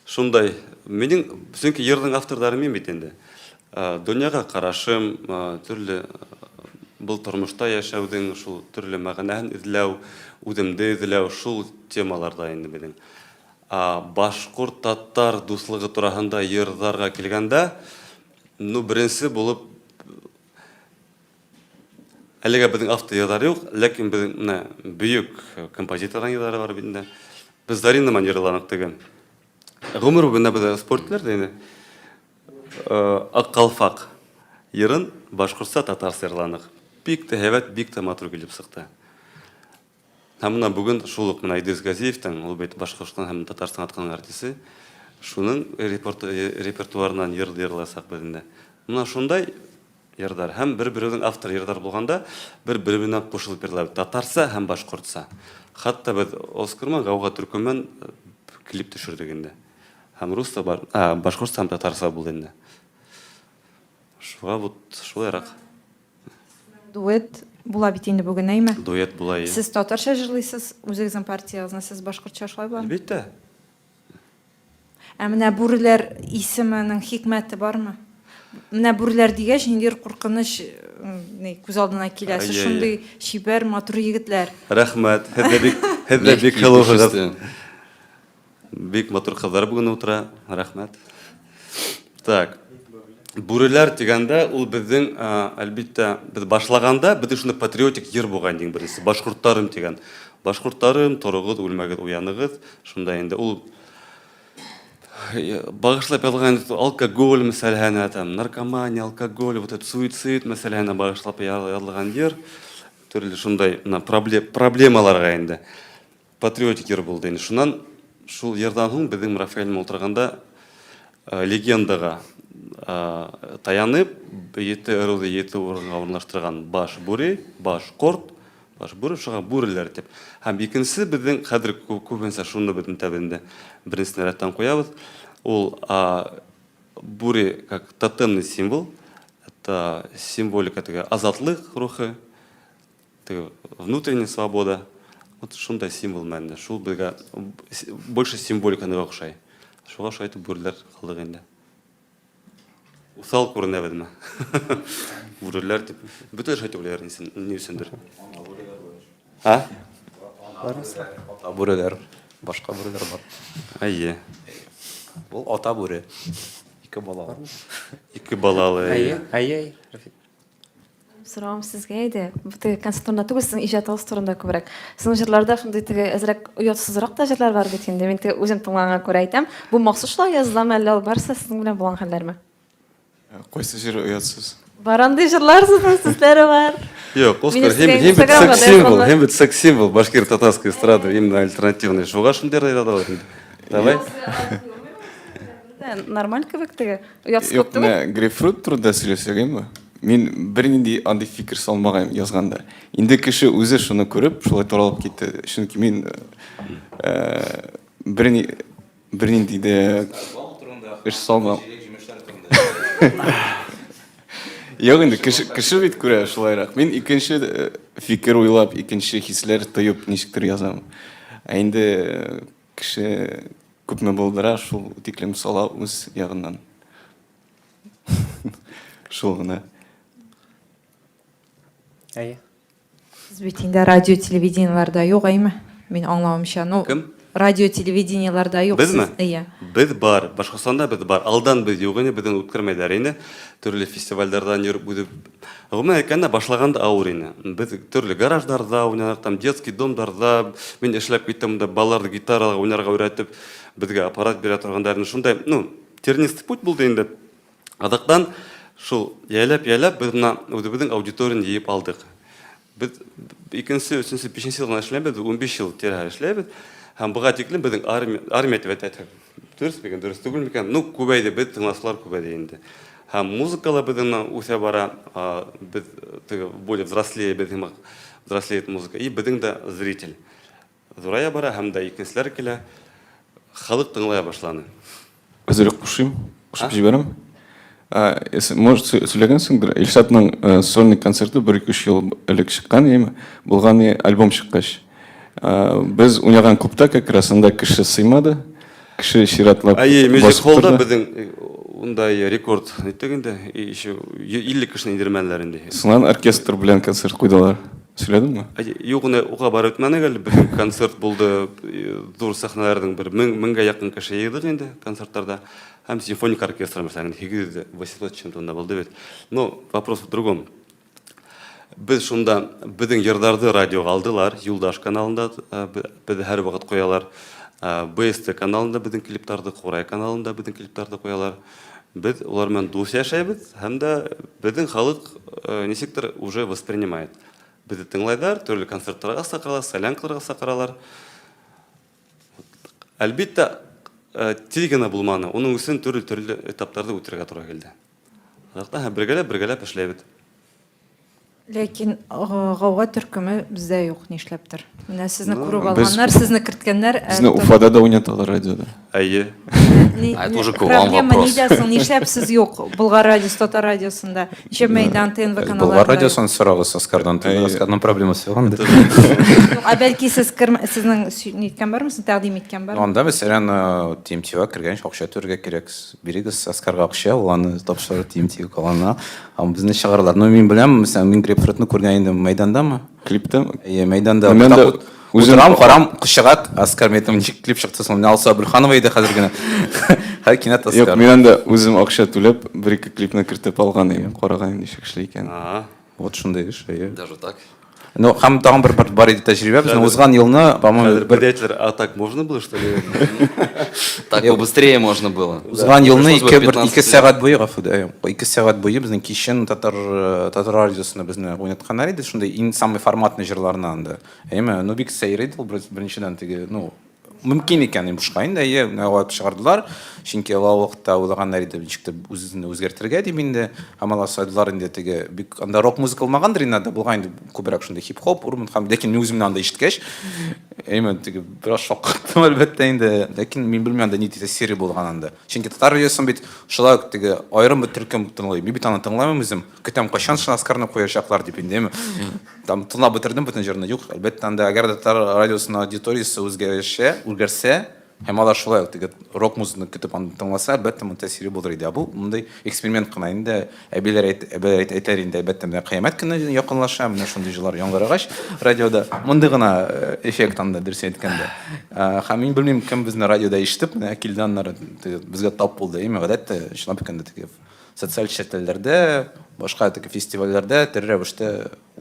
B: шундай, минем, чөнки җырның авторлары мин бит инде. Дөньяга карашым, төрле был тормышта яшәүнең шул төрле мәгънәһен эзләү, үземде эзләү, шул темаларда инде безнең. Башкорт-татар дуслыгы турасында йырларга килгәндә, ну, беренче булып әлегә безнең автор йырлар юк, ләкин безнең менә бөек композиторның йырлары бар бит инде. Без Зарина белән йырладык теге. Гомер буена без спорт инде. Ак калфак йырын башкортса татарча йырладык. Бик тә һәйбәт, бик тә матур килеп чыкты. Һәм менә бүген шул ук менә Идрис Газиевтың, ул бит Башкортстан һәм Татарстан аткан артисты, шуның репертуарыннан йыр йырласак без инде. Менә шундай йырдар һәм бер-беребезнең автор йырдар булганда, бер-бере белән кушылып йырлабыз. Татарча һәм башкортча. Хәтта без Оскарман, Гауга төркемен клип төшердек инде. Һәм рус та бар, а, башкортча һәм татарча булды инде. Шуга вот шулайрак.
G: Дуэт була бит инде бүген, әйме?
B: Дуэт була, әйе.
G: Сез татарча җырлыйсыз, үзегезнең партиягезне, сез башкортча шулай буламы?
B: Әлбәттә.
G: Ә менә бүреләр исеменең хикмәте бармы? Менә бүреләр дигәч, ниндидер куркыныч ни, күз алдына килә. Сез шундый чибәр, матур егетләр.
B: Рәхмәт. Һеҙ дә бик, һеҙ дә бик һылусыгыз. Бик матур кызлар бүген утыра. Рәхмәт. Так. Бүреләр дигәндә, ул безнең, әлбиттә, без башлаганда, безнең шундый патриотик йыр булган иң беренче, Башкортларым дигән. Башкортларым, торыгыз, үлмәгез, уяныгыз. Шунда инде ул багышлап язылган алкоголь мәсьәләһенә, там, наркомания, алкоголь, вот этот суицид мәсьәләһенә багышлап язылган йыр. Төрле шундай проблемаларга инде. Патриотик йыр булды инде. Шуннан шул йырдан һуң безнең Рафаэль белән утырганда легендага таянып, ете ыруды ете урынга урнаштырган баш бүре, баш корт, баш бүре, шуңа бүреләр дип. Һәм икенчесе безнең хәзер күбенсә шуны без инде инде беренчесен рәттән куябыз. Ул бүре как тотемный символ, это символика теге азатлык рухы, Теге внутренняя свобода. Вот шундай символ мәнде. Шул безгә больше символиканы охшай. Шуга шулай итеп бүреләр калдык инде. Усал күренәбезме? Бүреләр дип. Бөтен шулай итеп уйлыйлар ни өчендер. А?
D: Ата бүреләр. Башка бүреләр бар.
B: Әйе.
D: Ул ата бүре. Ике балалы.
B: Ике балалы.
A: Әйе, әйе, Рафик.
G: Соравым сезгә иде. Бу теге концерт турында түгел, сезнең иҗатыгыз турында күбрәк. Сезнең җырларда шундый теге әзрәк оятсызрак та җырлар бар бит инде. Мин теге үзем тыңлаганга күрә әйтәм. Бу махсус шулай языламы, әллә ул барысы сезнең белән булган хәлләрме?
E: Кайсы җыры оятсыз?
G: Бар андый җырлар сезнең сүзләре бар.
B: Юк, Оскар, һин, һин бит секс-символ, һин бит секс-символ башкир татарской эстрады, именно альтернативный. Шуга шундый язалар инде. Давай.
G: Нормаль кебек теге. Оятсыз
E: Юк,
G: түгел.
E: менә грейпфрут турында сөйләсәгәйме? Мин бернинди андый фикер салмаган язганда. Инде кеше үзе шуны күреп, шулай таралып китте. Чөнки мин э, берни бернинди дә эш салмам. Юк инде кеше кеше бит күрә шулайрак. Мин икенче э, фикер уйлап, икенче хисләр тоеп ничектер язам. Ә инде э, кеше Күпме булдыра, шул тиклем сала үз ягыннан. Шул гына.
A: Әйе.
G: Сез бит инде радио телевидениеләрдә юк, әйме? Мин аңлавымча, ну,
B: Кем?
G: радио телевидениеләрдә юк.
B: Безме?
G: Әйе.
B: Без бар. Башкортстанда без бар. Алдан без юк ине, безне үткәрмәйләр ине. Төрле фестивальләрдән йөреп үтеп. Гомумән әйткәндә, башлаганда авыр ине. Без төрле гараждарда уйнадык, там детский домдарда. Мин эшләп киттем монда, балаларны гитарага уйнарга өйрәтеп, безгә аппарат бирә торганнар иде. Шундай, ну, тернистый путь булды инде. Азактан шул яләп-яләп без менә үзебезнең аудиторияне җыеп алдык. Без икенче, өченче, бишенче ел гына эшләмибез, 15 ел тирә эшләйбез. Һәм буга тиклем безнең армия, армия дип әйтә, дөрес микән, дөрес түгел микән, ну, күбәйде, без тыңлаучылар күбәйде инде. Һәм музыка да безнең үсә бара, без теге более взрослее, безнең взрослеет музыка, и безнең дә зритель. Зурая бара һәм дә икенчеләр килә. Халык тыңлая башланы.
E: Әзерәк кушыйм, кушып җибәрәм. Может, сөйләгәнсеңдер, Илшатның э, сольный концерты бер ике өч ел элек чыккан, яме, булган альбом чыккач. Без уйнаган клубта как раз анда кеше сыймады. Кеше чиратлап
B: Әйе, Music Hallда безнең э, ундай рекорд ниттек инде, еще 50 кешене индермәделәр инде.
E: Соңыннан оркестр белән концерт куйдылар. Сөйләдеңме?
B: Юк, уны ука барып үтмәдек әле. Безнең концерт булды, э, зур сәхнәләрнең бер меңгә якын кеше җыйдык инде концертларда. Һәм симфоник оркестр, мәсәлән, 800, 800 чем-то булды бит. Но вопрос в другом. Без шунда безнең йырларны радиога алдылар, Юлдаш каналында э, без һәрвакыт куялар. Э, БСТ каналында безнең клипларны, Курай каналында безнең клипларны куялар. Без улар белән дус яшәйбез һәм дә безнең халык э, ничектер уже воспринимает. Безне тыңлайлар, төрле концертларга чакыралар, солянкаларга чакыралар. Әлбиттә, тиз генә булманы. Уның өчен төрле-төрле этапларда үтәргә туры килде. Азактан һәм бергәләп бергәләп эшләйбез.
G: Ләкин гауга төркеме бездә юк нишләптер. Менә сезне күреп алганнар, сезне керткәннәр.
E: Ә безне Уфада да уйнаталар радиода.
B: Әйе.
C: А это уже к вам
G: вопрос. Проблема нидә соң? Нишләп сез юк? Болгар радиосы, Татар радиосында, ничә мәйдан, ТНВ каналларында.
D: Болгар радиосын сорагыз Оскардан. Оскарның проблемасы юк анда.
G: Ә бәлки сез сезнең ниткән бармы, тәкъдим иткән бармы?
D: Анда мәсәлән, TMT-га кергәнче акча түләргә кирәк. Бирегез Оскарга акча, ул аны тапшырыр TMT каналына. Һәм безне чыгаралар. Ну, мин беләм, мәсәлән, мин грейпфрутны күргән идем мәйдандамы?
E: Клиптамы?
D: Әйе, мәйданда.
E: Менә Үзем
D: Утырам, карам, чыга Оскар, мин әйтәм, ничек клип чыкты соң? Менә Алсу Әбелханова иде хәзер генә. Хәзер кинәт
E: Юк,
D: Оскар.
E: мин анда үзем акча түләп, бер-ике клипны кертеп алган идем, караган идем, ничек эшли икән.
B: Ага.
D: Вот шундый эш, әйе.
C: Даже так?
D: Ну, һәм тагын бер, бер бар иде тәҗрибә, безнең
B: Хәзер-
D: узган елны, по-моему,
B: Хәзер
D: бер
B: бер а так можно было, что ли?
C: Так побыстрее можно было.
D: Узган елны
C: Пришлось бы
D: ике, бер,
C: 15
D: ике
C: лет.
D: сәгать буе, гафу да, ике сәгать буе безнең кичен татар, э, татар радиосында безне уйнатканнар иде, шундый иң самый форматный җырларны анда. Әйеме, ну бик сәер иде ул беренчедән теге, ну, мөмкин икән, бушка инде, әйе, менә алып чыгардылар. Чөнки ул вакытта уйлаганнар иде, ничек тә үзен үзгәртергә дип инде. Һәм алар сайдылар инде теге бик анда рок музыка булмагандыр инде, анда булган инде күбрәк шундый хип-хоп, урбан һәм ләкин мин үземне анда ишеткәч, әйме, теге бераз шаккаттым әлбәттә инде. Ләкин мин белмим анда нинди тәэсире булган анда. Чөнки татар радиосын бит шулай ук теге аерым бер төркем тыңлый. Мин бит аны тыңламыйм үзем. Көтәм, кайчан шул Оскарны куячаклар дип инде, әйме. Там тыңлап бетердем бөтен җырны. Юк, әлбәттә, анда әгәр дә татар радиосының аудиториясе үзгәреше, үзгәрсә, һәм алар шулай ук теге рок музыканы көтеп аны тыңласа, әлбәттә, моның тәэсире булыр иде. Ә бу мондый эксперимент кына инде. Әбиләр әйт, әбиләр әйт, әйтәр инде, әлбәттә, менә кыямәт көне якынлаша, менә шундый җырлар яңгырагач радиода. Мондый гына э, эффект анда, дөрес әйткәндә. Э, һәм мин белмим, кем безне радиода ишетеп, менә килде аннары теге безгә тап булды. Әйме, гадәттә, чынлап әйткәндә, теге социаль челтәрләрдә, башка теге фестивальләрдә тере рәвештә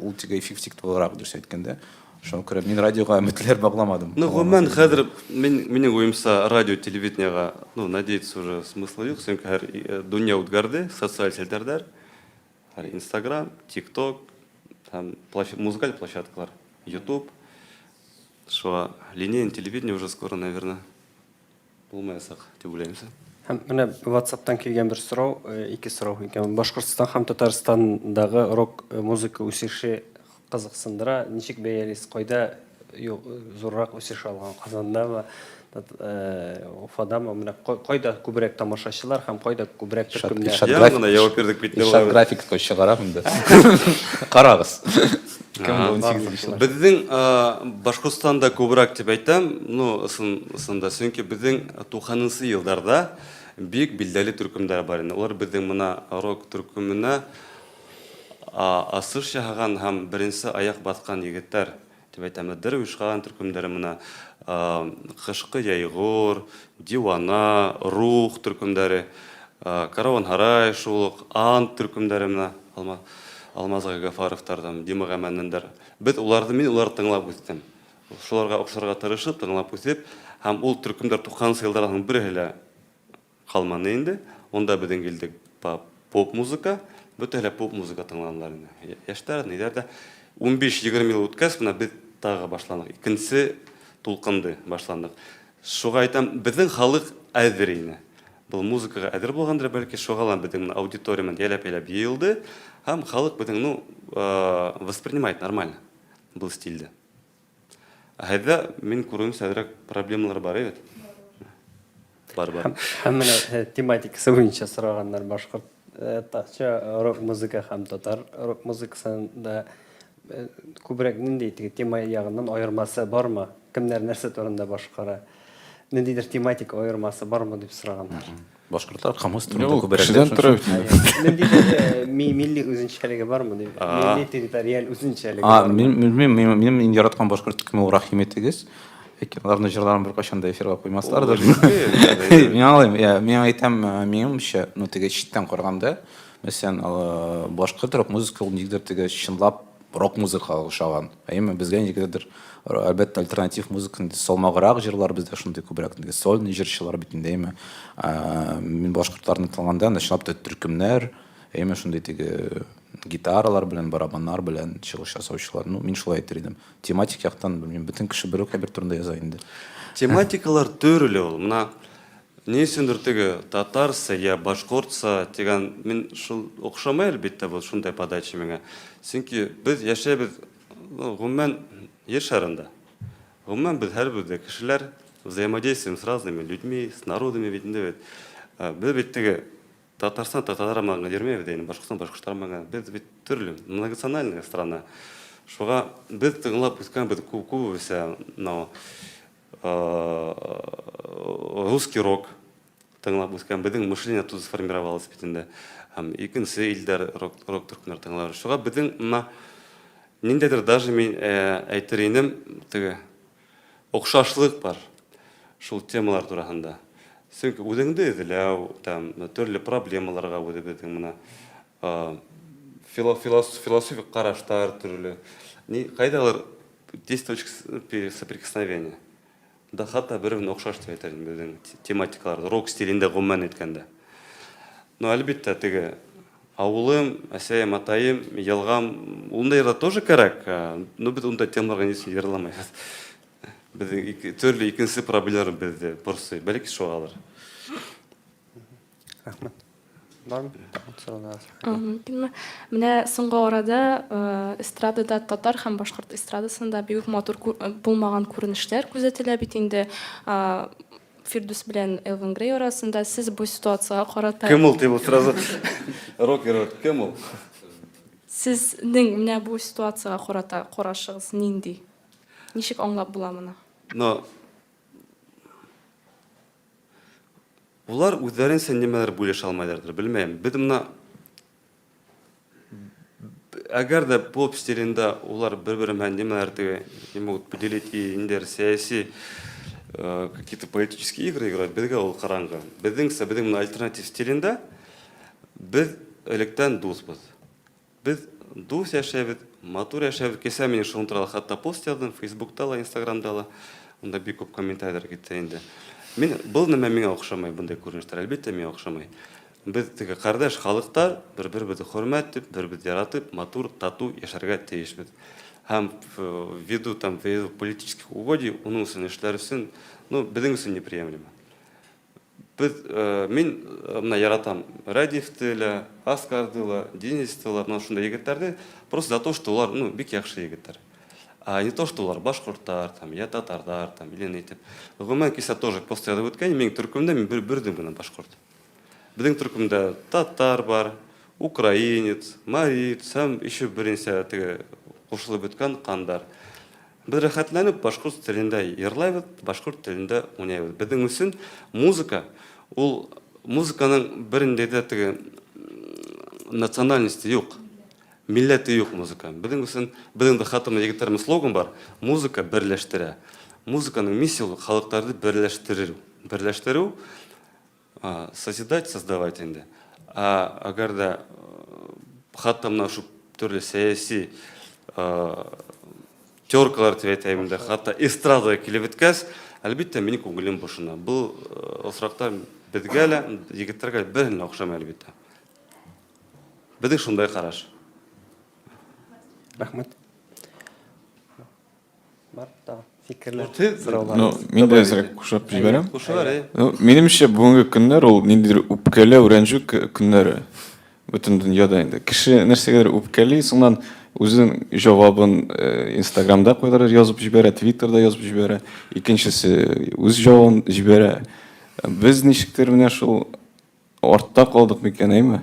D: ул теге эффектив булырак, дөрес әйткәндә. Шуңа күрә мин радиога өметләр багламадым.
B: Ну, гомумән, хәзер мин, минем уемса, радио, телевидениега, ну, надеяться уже смысла юк, чөнки һәр э, дөнья үткәрде, социаль челтәрләр, һәр Инстаграм, ТикТок, һәм музыкаль площадкалар, YouTube. Шуңа линейный телевидение уже скоро, наверное, Булмаячак дип уйлыйм.
A: Һәм менә WhatsApp-тан килгән бер сорау, э, ике сорау икән. Башкортстан һәм Татарстандагы рок э, музыка үсеше кызыксындыра. Ничек бәялисез, кайда э, зуррак үсеш алган? Казандамы, Уфадамы? Менә кайда күбрәк тамашачылар һәм кайда күбрәк төркемнәр?
B: Яңа гына җавап бирдек бит.
D: Илшат график чыгара монда. Карагыз.
B: Безнең Башкортстанда күбрәк дип әйтәм, ну, ысын, ысында, чөнки безнең 90 елларда бик билдәле төркемнәр бар инде. Алар безнең мына рок төркеменә асыш ясаган һәм беренче аяк баскан егетләр дип әйтәм. Дәрвиш каган төркемнәре мына Кышкы Яйгур, Дивана, Рух төркемнәре, Караван-Һарай шул ук, Ант төркемнәре менә Алма Алмаз Гафаровтар там, Дима Гамәннәндәр. Без уларны, мин уларны тыңлап үстем. Шуларга охшарга тырышып, тыңлап үсеп, һәм ул төркемнәр 90 еллардан соң бере лә калмады инде. Онда безнең килдек поп музыка, бөтә лә поп музыка тыңладылар инде. Яшьләр, ниләр дә. 15-20 ел үткәч, менә без тагы башландык. Икенче тулкынды башландык. Шуга әйтәм, безнең халык әзер инде. Был музыкага әзер булгандыр, бәлки, шуга ла безнең менә аудитория менә яләп-яләп йыелды, һәм халык безнең, ну, воспринимает нормально был стильде. Ә һәйдә, мин күрүемчә, әзрәк проблемалар бар, әйбәт. Бар, бар.
A: Һәм менә э, тематикасы буенча сораганнар башкорт э, татча рок музыка һәм татар рок музыкасында э, күбрәк нинди теге тема ягыннан аермасы бармы? Кемнәр нәрсә турында башкара? Ниндидер тематик аермасы бармы дип сораганнар.
D: Башкортлар кымыз турында
E: Юк,
D: күбрәк.
E: кешедән тора бит инде.
A: Ниндидер э, милли үзенчәлеге бармы дип. Милли территориаль үзенчәлеге
D: А,
A: бармы?
D: мин белмим, мин минем иң яраткан башкорт төркеме ул Рәхим итегез. Ләкин аларның җырларын беркайчан да эфирга куймаслардыр. Мин аңлыйм, я, мин әйтәм, э, минемчә, ну теге читтән караганда, мәсәлән, э, башкорт рок музыка ул нигдер теге чынлап рок музыкага охшаган. Әйеме, безгә нигдер, әлбәттә, альтернатив музыка инде салмаграк җырлар бездә шундый күбрәк, теге сольный җырчылар бит инде, әйеме. Мин башкортларны тыңлаганда, анда чынлап та төркемнәр, әйеме, шундый теге гитаралар белән, барабаннар белән чыгыш ясаучылар. Ну, мин шулай әйтер идем. Тематик яктан, белмим, бөтен кеше бер үк әйбер турында яза инде.
B: Тематикалар төрле ул. Менә Ни өчендер теге татарса я башкортса дигән мин шул охшамай әлбәттә бу шундай подача миңа. Чөнки без яшәйбез ну, гомумән Җир шарында. Гомумән без һәрбер дә кешеләр взаимодействуем с разными людьми, с народами бит инде бит. Без бит теге Татарстан татарлар белән генә йөрмәйбез инде, Башкортстан башкортлар белән генә. Без бит төрле, многонациональная страна. Шуга без тыңлап үскән без күбебез мынау русский рок тыңлап үскән, безнең мышление оттуда сформировалось бит инде. Һәм икенче илдәр рок, рок төркемнәр тыңлар. Шуңа безнең менә ниндәйдер даже мин әйтер инем, теге. охшашлык бар шул темалар турасында. Чөнки үзеңне эзләү, там төрле проблемаларга үзебезнең менә философик карашлар төрле. Ни кайдалыр 10 точек соприкосновения. Да хатта бер-беренә охшаш дип әйтер идем безнең тематикалар, рок стилендә гомумән әйткәндә. Но әлбәттә теге авылым, әсәем, атаем, елгам, ундай да тоже кирәк. Но без ундай темаларга ни өчен җырламыйбыз? Безнең ике, төрле икенче проблемалар безне борчый. Бәлки шуңадыр.
A: Рәхмәт. Бармы? Тагын сораулар?
F: Мөмкинме? Менә соңгы арада эстрадада татар һәм башкорт эстрадасында бик үк матур булмаган күренешләр күзәтелә бит инде. Фирдүс белән Элвин Грей арасында сез бу ситуациягә карата
B: Кем ул дип сразу рокер кем ул?
F: Сезнең менә бу ситуациягә карата карашыгыз нинди? Ничек аңлап була моны?
B: Но Улар үзләренчә нимәләр бүлешә алмайлардыр, белмәем. Без менә әгәр дә поп стилендә улар бер-бере белән нимәләр теге не могут поделить и ниндидер сәяси э, какие-то политические игры играть, безгә ул караңгы. Безнеңчә, безнең менә альтернатив стилендә без электән дусбыз. Без дус яшәйбез, матур яшәйбез. Кесә мин шуның турында хәтта пост яздым, Фейсбукта ла, Инстаграмда ла. Унда бик күп комментарийлар китте инде. Мин был нәмә миңа охшамай, bunday күренешләр, әлбәттә, миңа охшамай. Без теге кардәш халыклар, бер-беребезне хөрмәт итеп, бер-беребезне яратып, матур, тату яшәргә тиешбез. Һәм ввиду там ввиду политических угодий, уның өчен эшләр өчен, ну, безнең өчен неприемлемо. Без, мин менә яратам Рәдифте лә, Аскарды ла, Денисты ла, менә шундый егетләрне, просто за то, что улар, ну, бик яхшы егетләр. А не то, что улар башкортлар, там, я татарлар, там, или ни итеп. Гомумән, кисә тоже пост язып үткән, минем төркемдә мин бер бердем генә башкорт. Безнең төркемдә татар бар, украинец, мариец һәм еще берничә теге кушылып беткән кандар. Без рәхәтләнеп башкорт телендә йырлайбыз, башкорт телендә уйнайбыз. Безнең өчен музыка ул музыканың бернинди дә теге национальности юк. Милләте юк музыка. Безнең өчен безнең дә хатта егетләрнең слоган бар. Музыка берләштерә. Музыканың миссия ул халыкларны берләштерү. Берләштерү Созидать, создавать инде. Ә әгәр дә хатта менә шу төрле сәяси теркалар дип әйтәем инде, хатта эстрадага килеп беткәч, әлбәттә, минем күңелем бошына. Бу очракта безгә лә, егетләргә бер генә охшамый, әлбәттә. Безнең шундай караш.
A: Рәхмәт. Бар тагы фикерләр, сораулар.
E: Ну, мин дә әзрәк кушып җибәрәм.
B: Кушып әй.
E: Ну, минемчә, бүгенге көннәр ул ниндидер үпкәләү, рәнҗү көннәре. Бөтен дөньяда инде. Кеше нәрсәгәдер үпкәли, соңыннан үзенең җавабын э, Инстаграмда кайдадыр язып җибәрә, Твиттерда язып җибәрә. Икенчесе үз җавабын җибәрә. Без ничектер менә шул Артта калдык микән, әйме?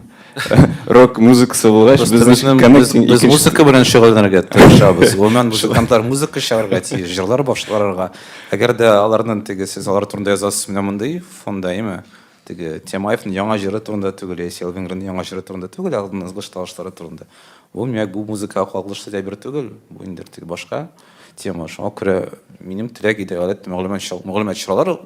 E: Рок музыкасы булгач,
D: Просто
E: без
D: безнең-
E: ничек connecting
D: без, без
E: икенче-
D: музыка белән шөгыльләнергә тырышабыз. Гомумән, музыкантлар музыка чыгарырга тиеш, җырлар башкарырга. Әгәр дә аларның теге сез алар турында язасыз менә мондый фонда, әйме? Теге Тямаевның яңа җыры турында түгел, яисә Элвин Грейның яңа җыры турында түгел, ә аларның ызгыш талашлары турында. Бу миңа бу музыкага кагылышлы әйбер түгел, бу инде теге башка тема. Шуңа күрә минем теләк иде, гадәттә мәгълүмат мәгълүмат чаралары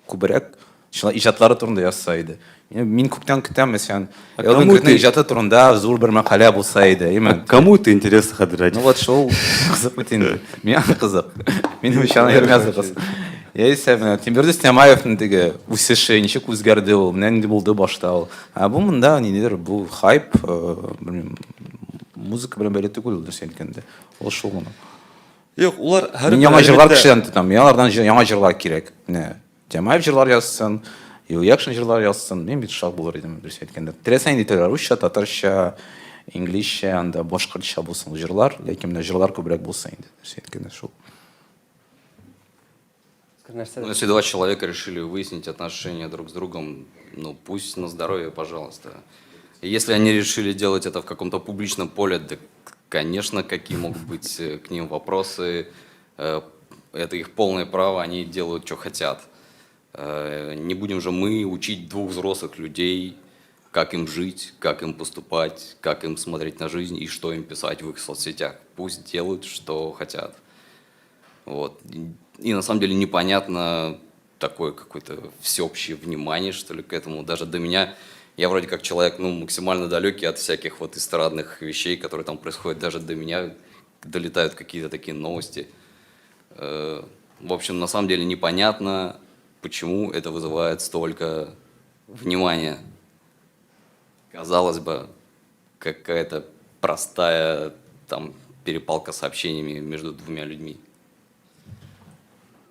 D: күбрәк Шулай иҗатлары турында язса иде. Мин күптән көтәм, мәсәлән, Элвин Грейның иҗаты турында зур бер мәкалә булса иде, әйме?
B: Кому это интересно, Хәдер
D: Ну вот шул кызык бит инде. Миңа кызык. Минем өчен аны кызык. Яисә менә Тимбердис Тямаевның теге үсеше ничек үзгәрде ул, менә нинди булды башта ул. Ә бу монда ниндидер бу хайп, белмим, музыка белән бәйле түгел ул, дөресен әйткәндә. Ул шул гына.
B: Юк, улар
D: һәрбер Мин яңа җырлар кешедән тотам. Миңа алардан яңа җырлар кирәк. Менә Тямаев җырлар язсын, Юльякшин җырлар язсын, мин бик шат булыр идем, дөрес әйткәндә. Теләсә нинди телдә, русча, татарча, инглизчә, анда башкортча булсын ул җырлар, ләкин менә җырлар күбрәк булсын инде, дөрес әйткәндә шул.
C: Ну, если два человека решили выяснить отношения друг с другом, ну пусть на здоровье, пожалуйста. Если они решили делать это в каком-то публичном поле, да, конечно, какие могут быть к ним вопросы. Это их полное право, они делают, что хотят. Не будем же мы учить двух взрослых людей, как им жить, как им поступать, как им смотреть на жизнь и что им писать в их соцсетях. Пусть делают, что хотят. Вот. И на самом деле непонятно такое какое-то всеобщее внимание, что ли, к этому. Даже до меня, я вроде как человек, ну, максимально далекий от всяких вот эстрадных вещей, которые там происходят, даже до меня долетают какие-то такие новости. В общем, на самом деле непонятно, почему это вызывает столько внимания. Казалось бы, какая-то простая там перепалка сообщениями между двумя людьми.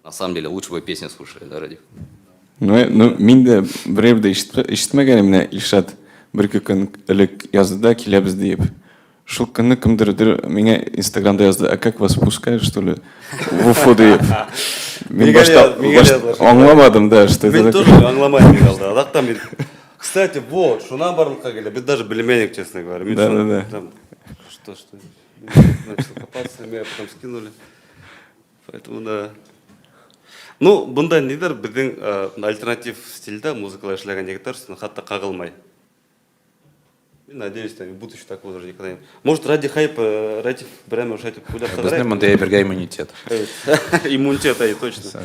C: На самом деле, лучше бы песни слушали, да, Радик?
E: Ну, ну, мин дә берәү дә ишетмәгән менә Илшат бер-ике көн элек язды да киләбез диеп. Шул көнне кемдер миңа Инстаграмда язды, а как вас пускают, что ли, в Уфу диеп. Мин башта аңламадым, да, что
B: это. Мин тоже аңламадым инде. Адактан мин. Кстати, вот, шуннан барлыкка килде. Без даже белмәдек, честно говоря.
E: Да, да, да.
B: Что, что? Начал копаться, меня потом скинули. Поэтому да. Ну, бунда нидер безнең альтернатив стильдә музыкалар эшләгән егетләр хәтта кагылмай. Мин надеюсь, там в будущем такого уже никогда не. Может, ради хайпа, ради прямо уж этих
D: куда Безнең монда бергә иммунитет.
B: Иммунитет, әй, точно.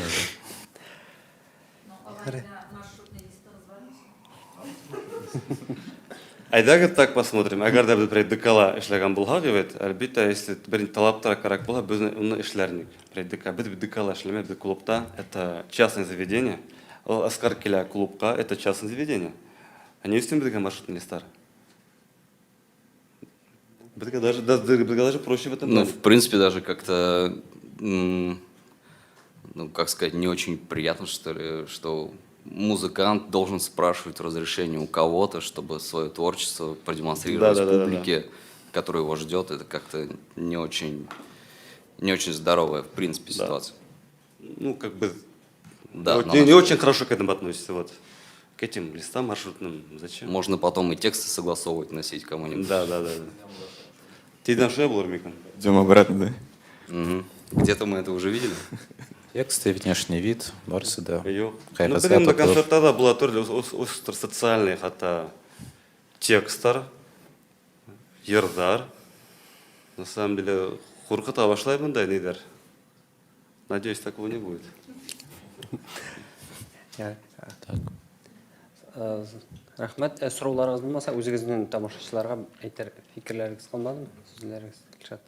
B: Әйдәгез так посмотрим. Әгәр дә без берәй ДКла эшләгән булсак, бит, әлбәттә, если бер талаптар кирәк була, без аны эшләрник. Берәй ДК. Без бит ДКла эшләмәбез, без клубта, это частное заведение. Ул Оскар килә клубка, это частное заведение. Ә ни өчен безгә маршрутный листлар? Безгә даже, да, безгә даже проще в этом
C: Ну, в принципе, даже как-то, ну, как сказать, не очень приятно, что ли, что музыкант должен спрашивать разрешение у кого-то, чтобы свое творчество продемонстрировать публике, которая его ждет. Это как-то не очень, не очень здоровая, в принципе, ситуация.
B: Ну, как бы, да, не, не очень хорошо к этому относится, вот. К этим листам маршрутным. Зачем?
C: Можно потом и тексты согласовывать, носить кому-нибудь.
B: Да. Тиздән шулай булыр микән?
E: Идем обратно,
C: да? Угу. Где-то мы это уже видели.
D: Тексты, внешний вид, барысы да.
B: Юк. Ну, безнең монда концертта да була төрле социальный хәтта текстлар, йырлар. На самом деле, куркыта башлай монда нидер. Надеюсь, такого не будет.
A: Так. Рәхмәт. Сорауларыгыз булмаса, үзегезнең тамашачыларга әйтер фикерләрегез калмадымы? Сүзләрегез, Илшат.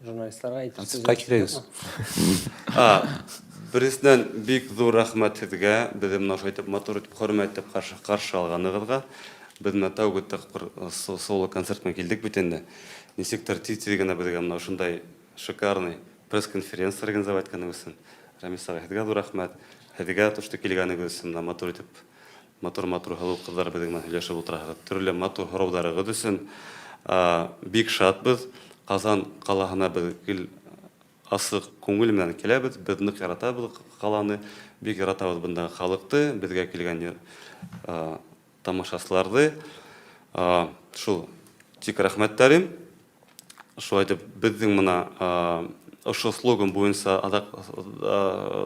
A: Журналистларга әйтер
D: Концертка килегез.
B: А, беренчедән бик зур рәхмәт сезгә, безне менә шулай итеп матур итеп хөрмәт итеп каршы каршы алганыгызга. Без менә тәүге тапкыр соло концерт белән килдек бит инде. Ничектер тиз-тиз генә безгә менә шундай шикарный пресс-конференция организовать иткәнегез өчен. Рамис агай, һеҙгә ҙур рәхмәт. Һеҙгә то, что килгәнегеҙ өсөн, менә матур итеп, матур-матур һылыу ҡыҙҙар беҙҙең менән һөйләшеп ултыраһығыҙ. Төрлө матур һорауҙарығыҙ өсөн бик шатбыҙ. Ҡазан ҡалаһына беҙ гел асыҡ күңел менән киләбеҙ. Беҙ ныҡ яратабыҙ ҡаланы, бик яратабыҙ бындағы халыҡты, беҙгә килгән тамашасыларҙы. Шул тик рәхмәттәрем. Шулай итеп, безнең менә ошо слоган буенча адак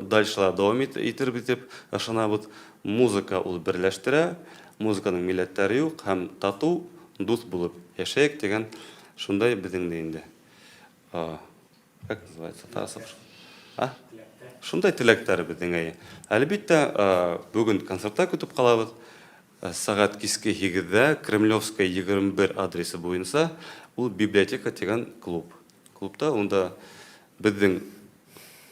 B: дальше да дәвам итербез дип ышанабыз. Музыка ул берләштерә, музыканың милләтләре юк һәм тату, дус булып яшәек дигән шундай безнең дә инде. Как называется? А? Шундай теләкләр безнең әйе. Әлбәттә, бүген концертта көтеп калабыз. Сәгать кичке һигездә Кремлевская 21 адресы буенча ул Библиотека дигән клуб. Клубта унда безнең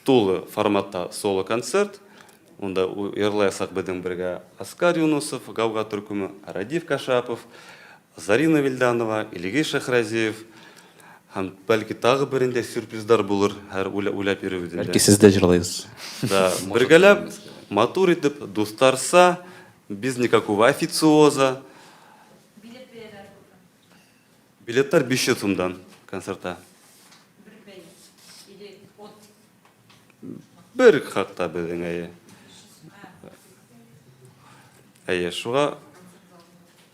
B: тулы форматта соло концерт. Унда йырлаячак безнең бергә Оскар Юнусов, Гауга төркеме, Радиф Кашапов, Зарина Вильданова, Илгиз Шәхразиев һәм бәлки тагы бернинди сюрпризлар булыр, һәр уйлап йөрибез инде.
D: Бәлки сез дә җырлыйсыз.
B: Да, бергәләп, матур итеп, дусларса, Без никакого официоза.
G: Билет бәяләре күпме?
B: Билетлар 500 сумдан концертта.
G: Бер бәя или от?
B: Бер хакта безнең әйе. Әйе, шуга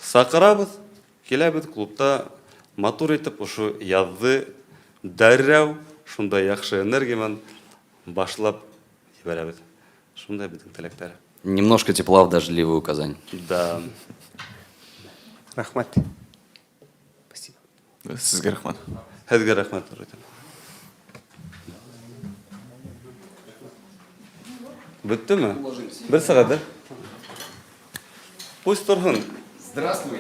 B: сакырабыз, киләбез клубта матур итеп ошо язды дәррәү шундай яхшы энергия белән башлап җибәрәбез. Шундай безнең теләкләр.
C: Немножко тепла в дождливую Казань.
B: Да.
A: Рәхмәт. Спасибо.
E: Сезгә рәхмәт.
B: Һеҙгә рәхмәт. Беттеме? Бер сәгать, да? Пусть торһын.
C: Здравствуй.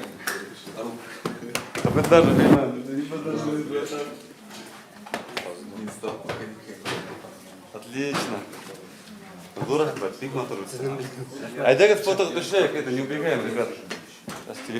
B: Без даже Отлично. Зур рәхмәт, бик матур. Әйдәгез фотога төшәйек, это не убегаем, ребят. Сейчас телефон.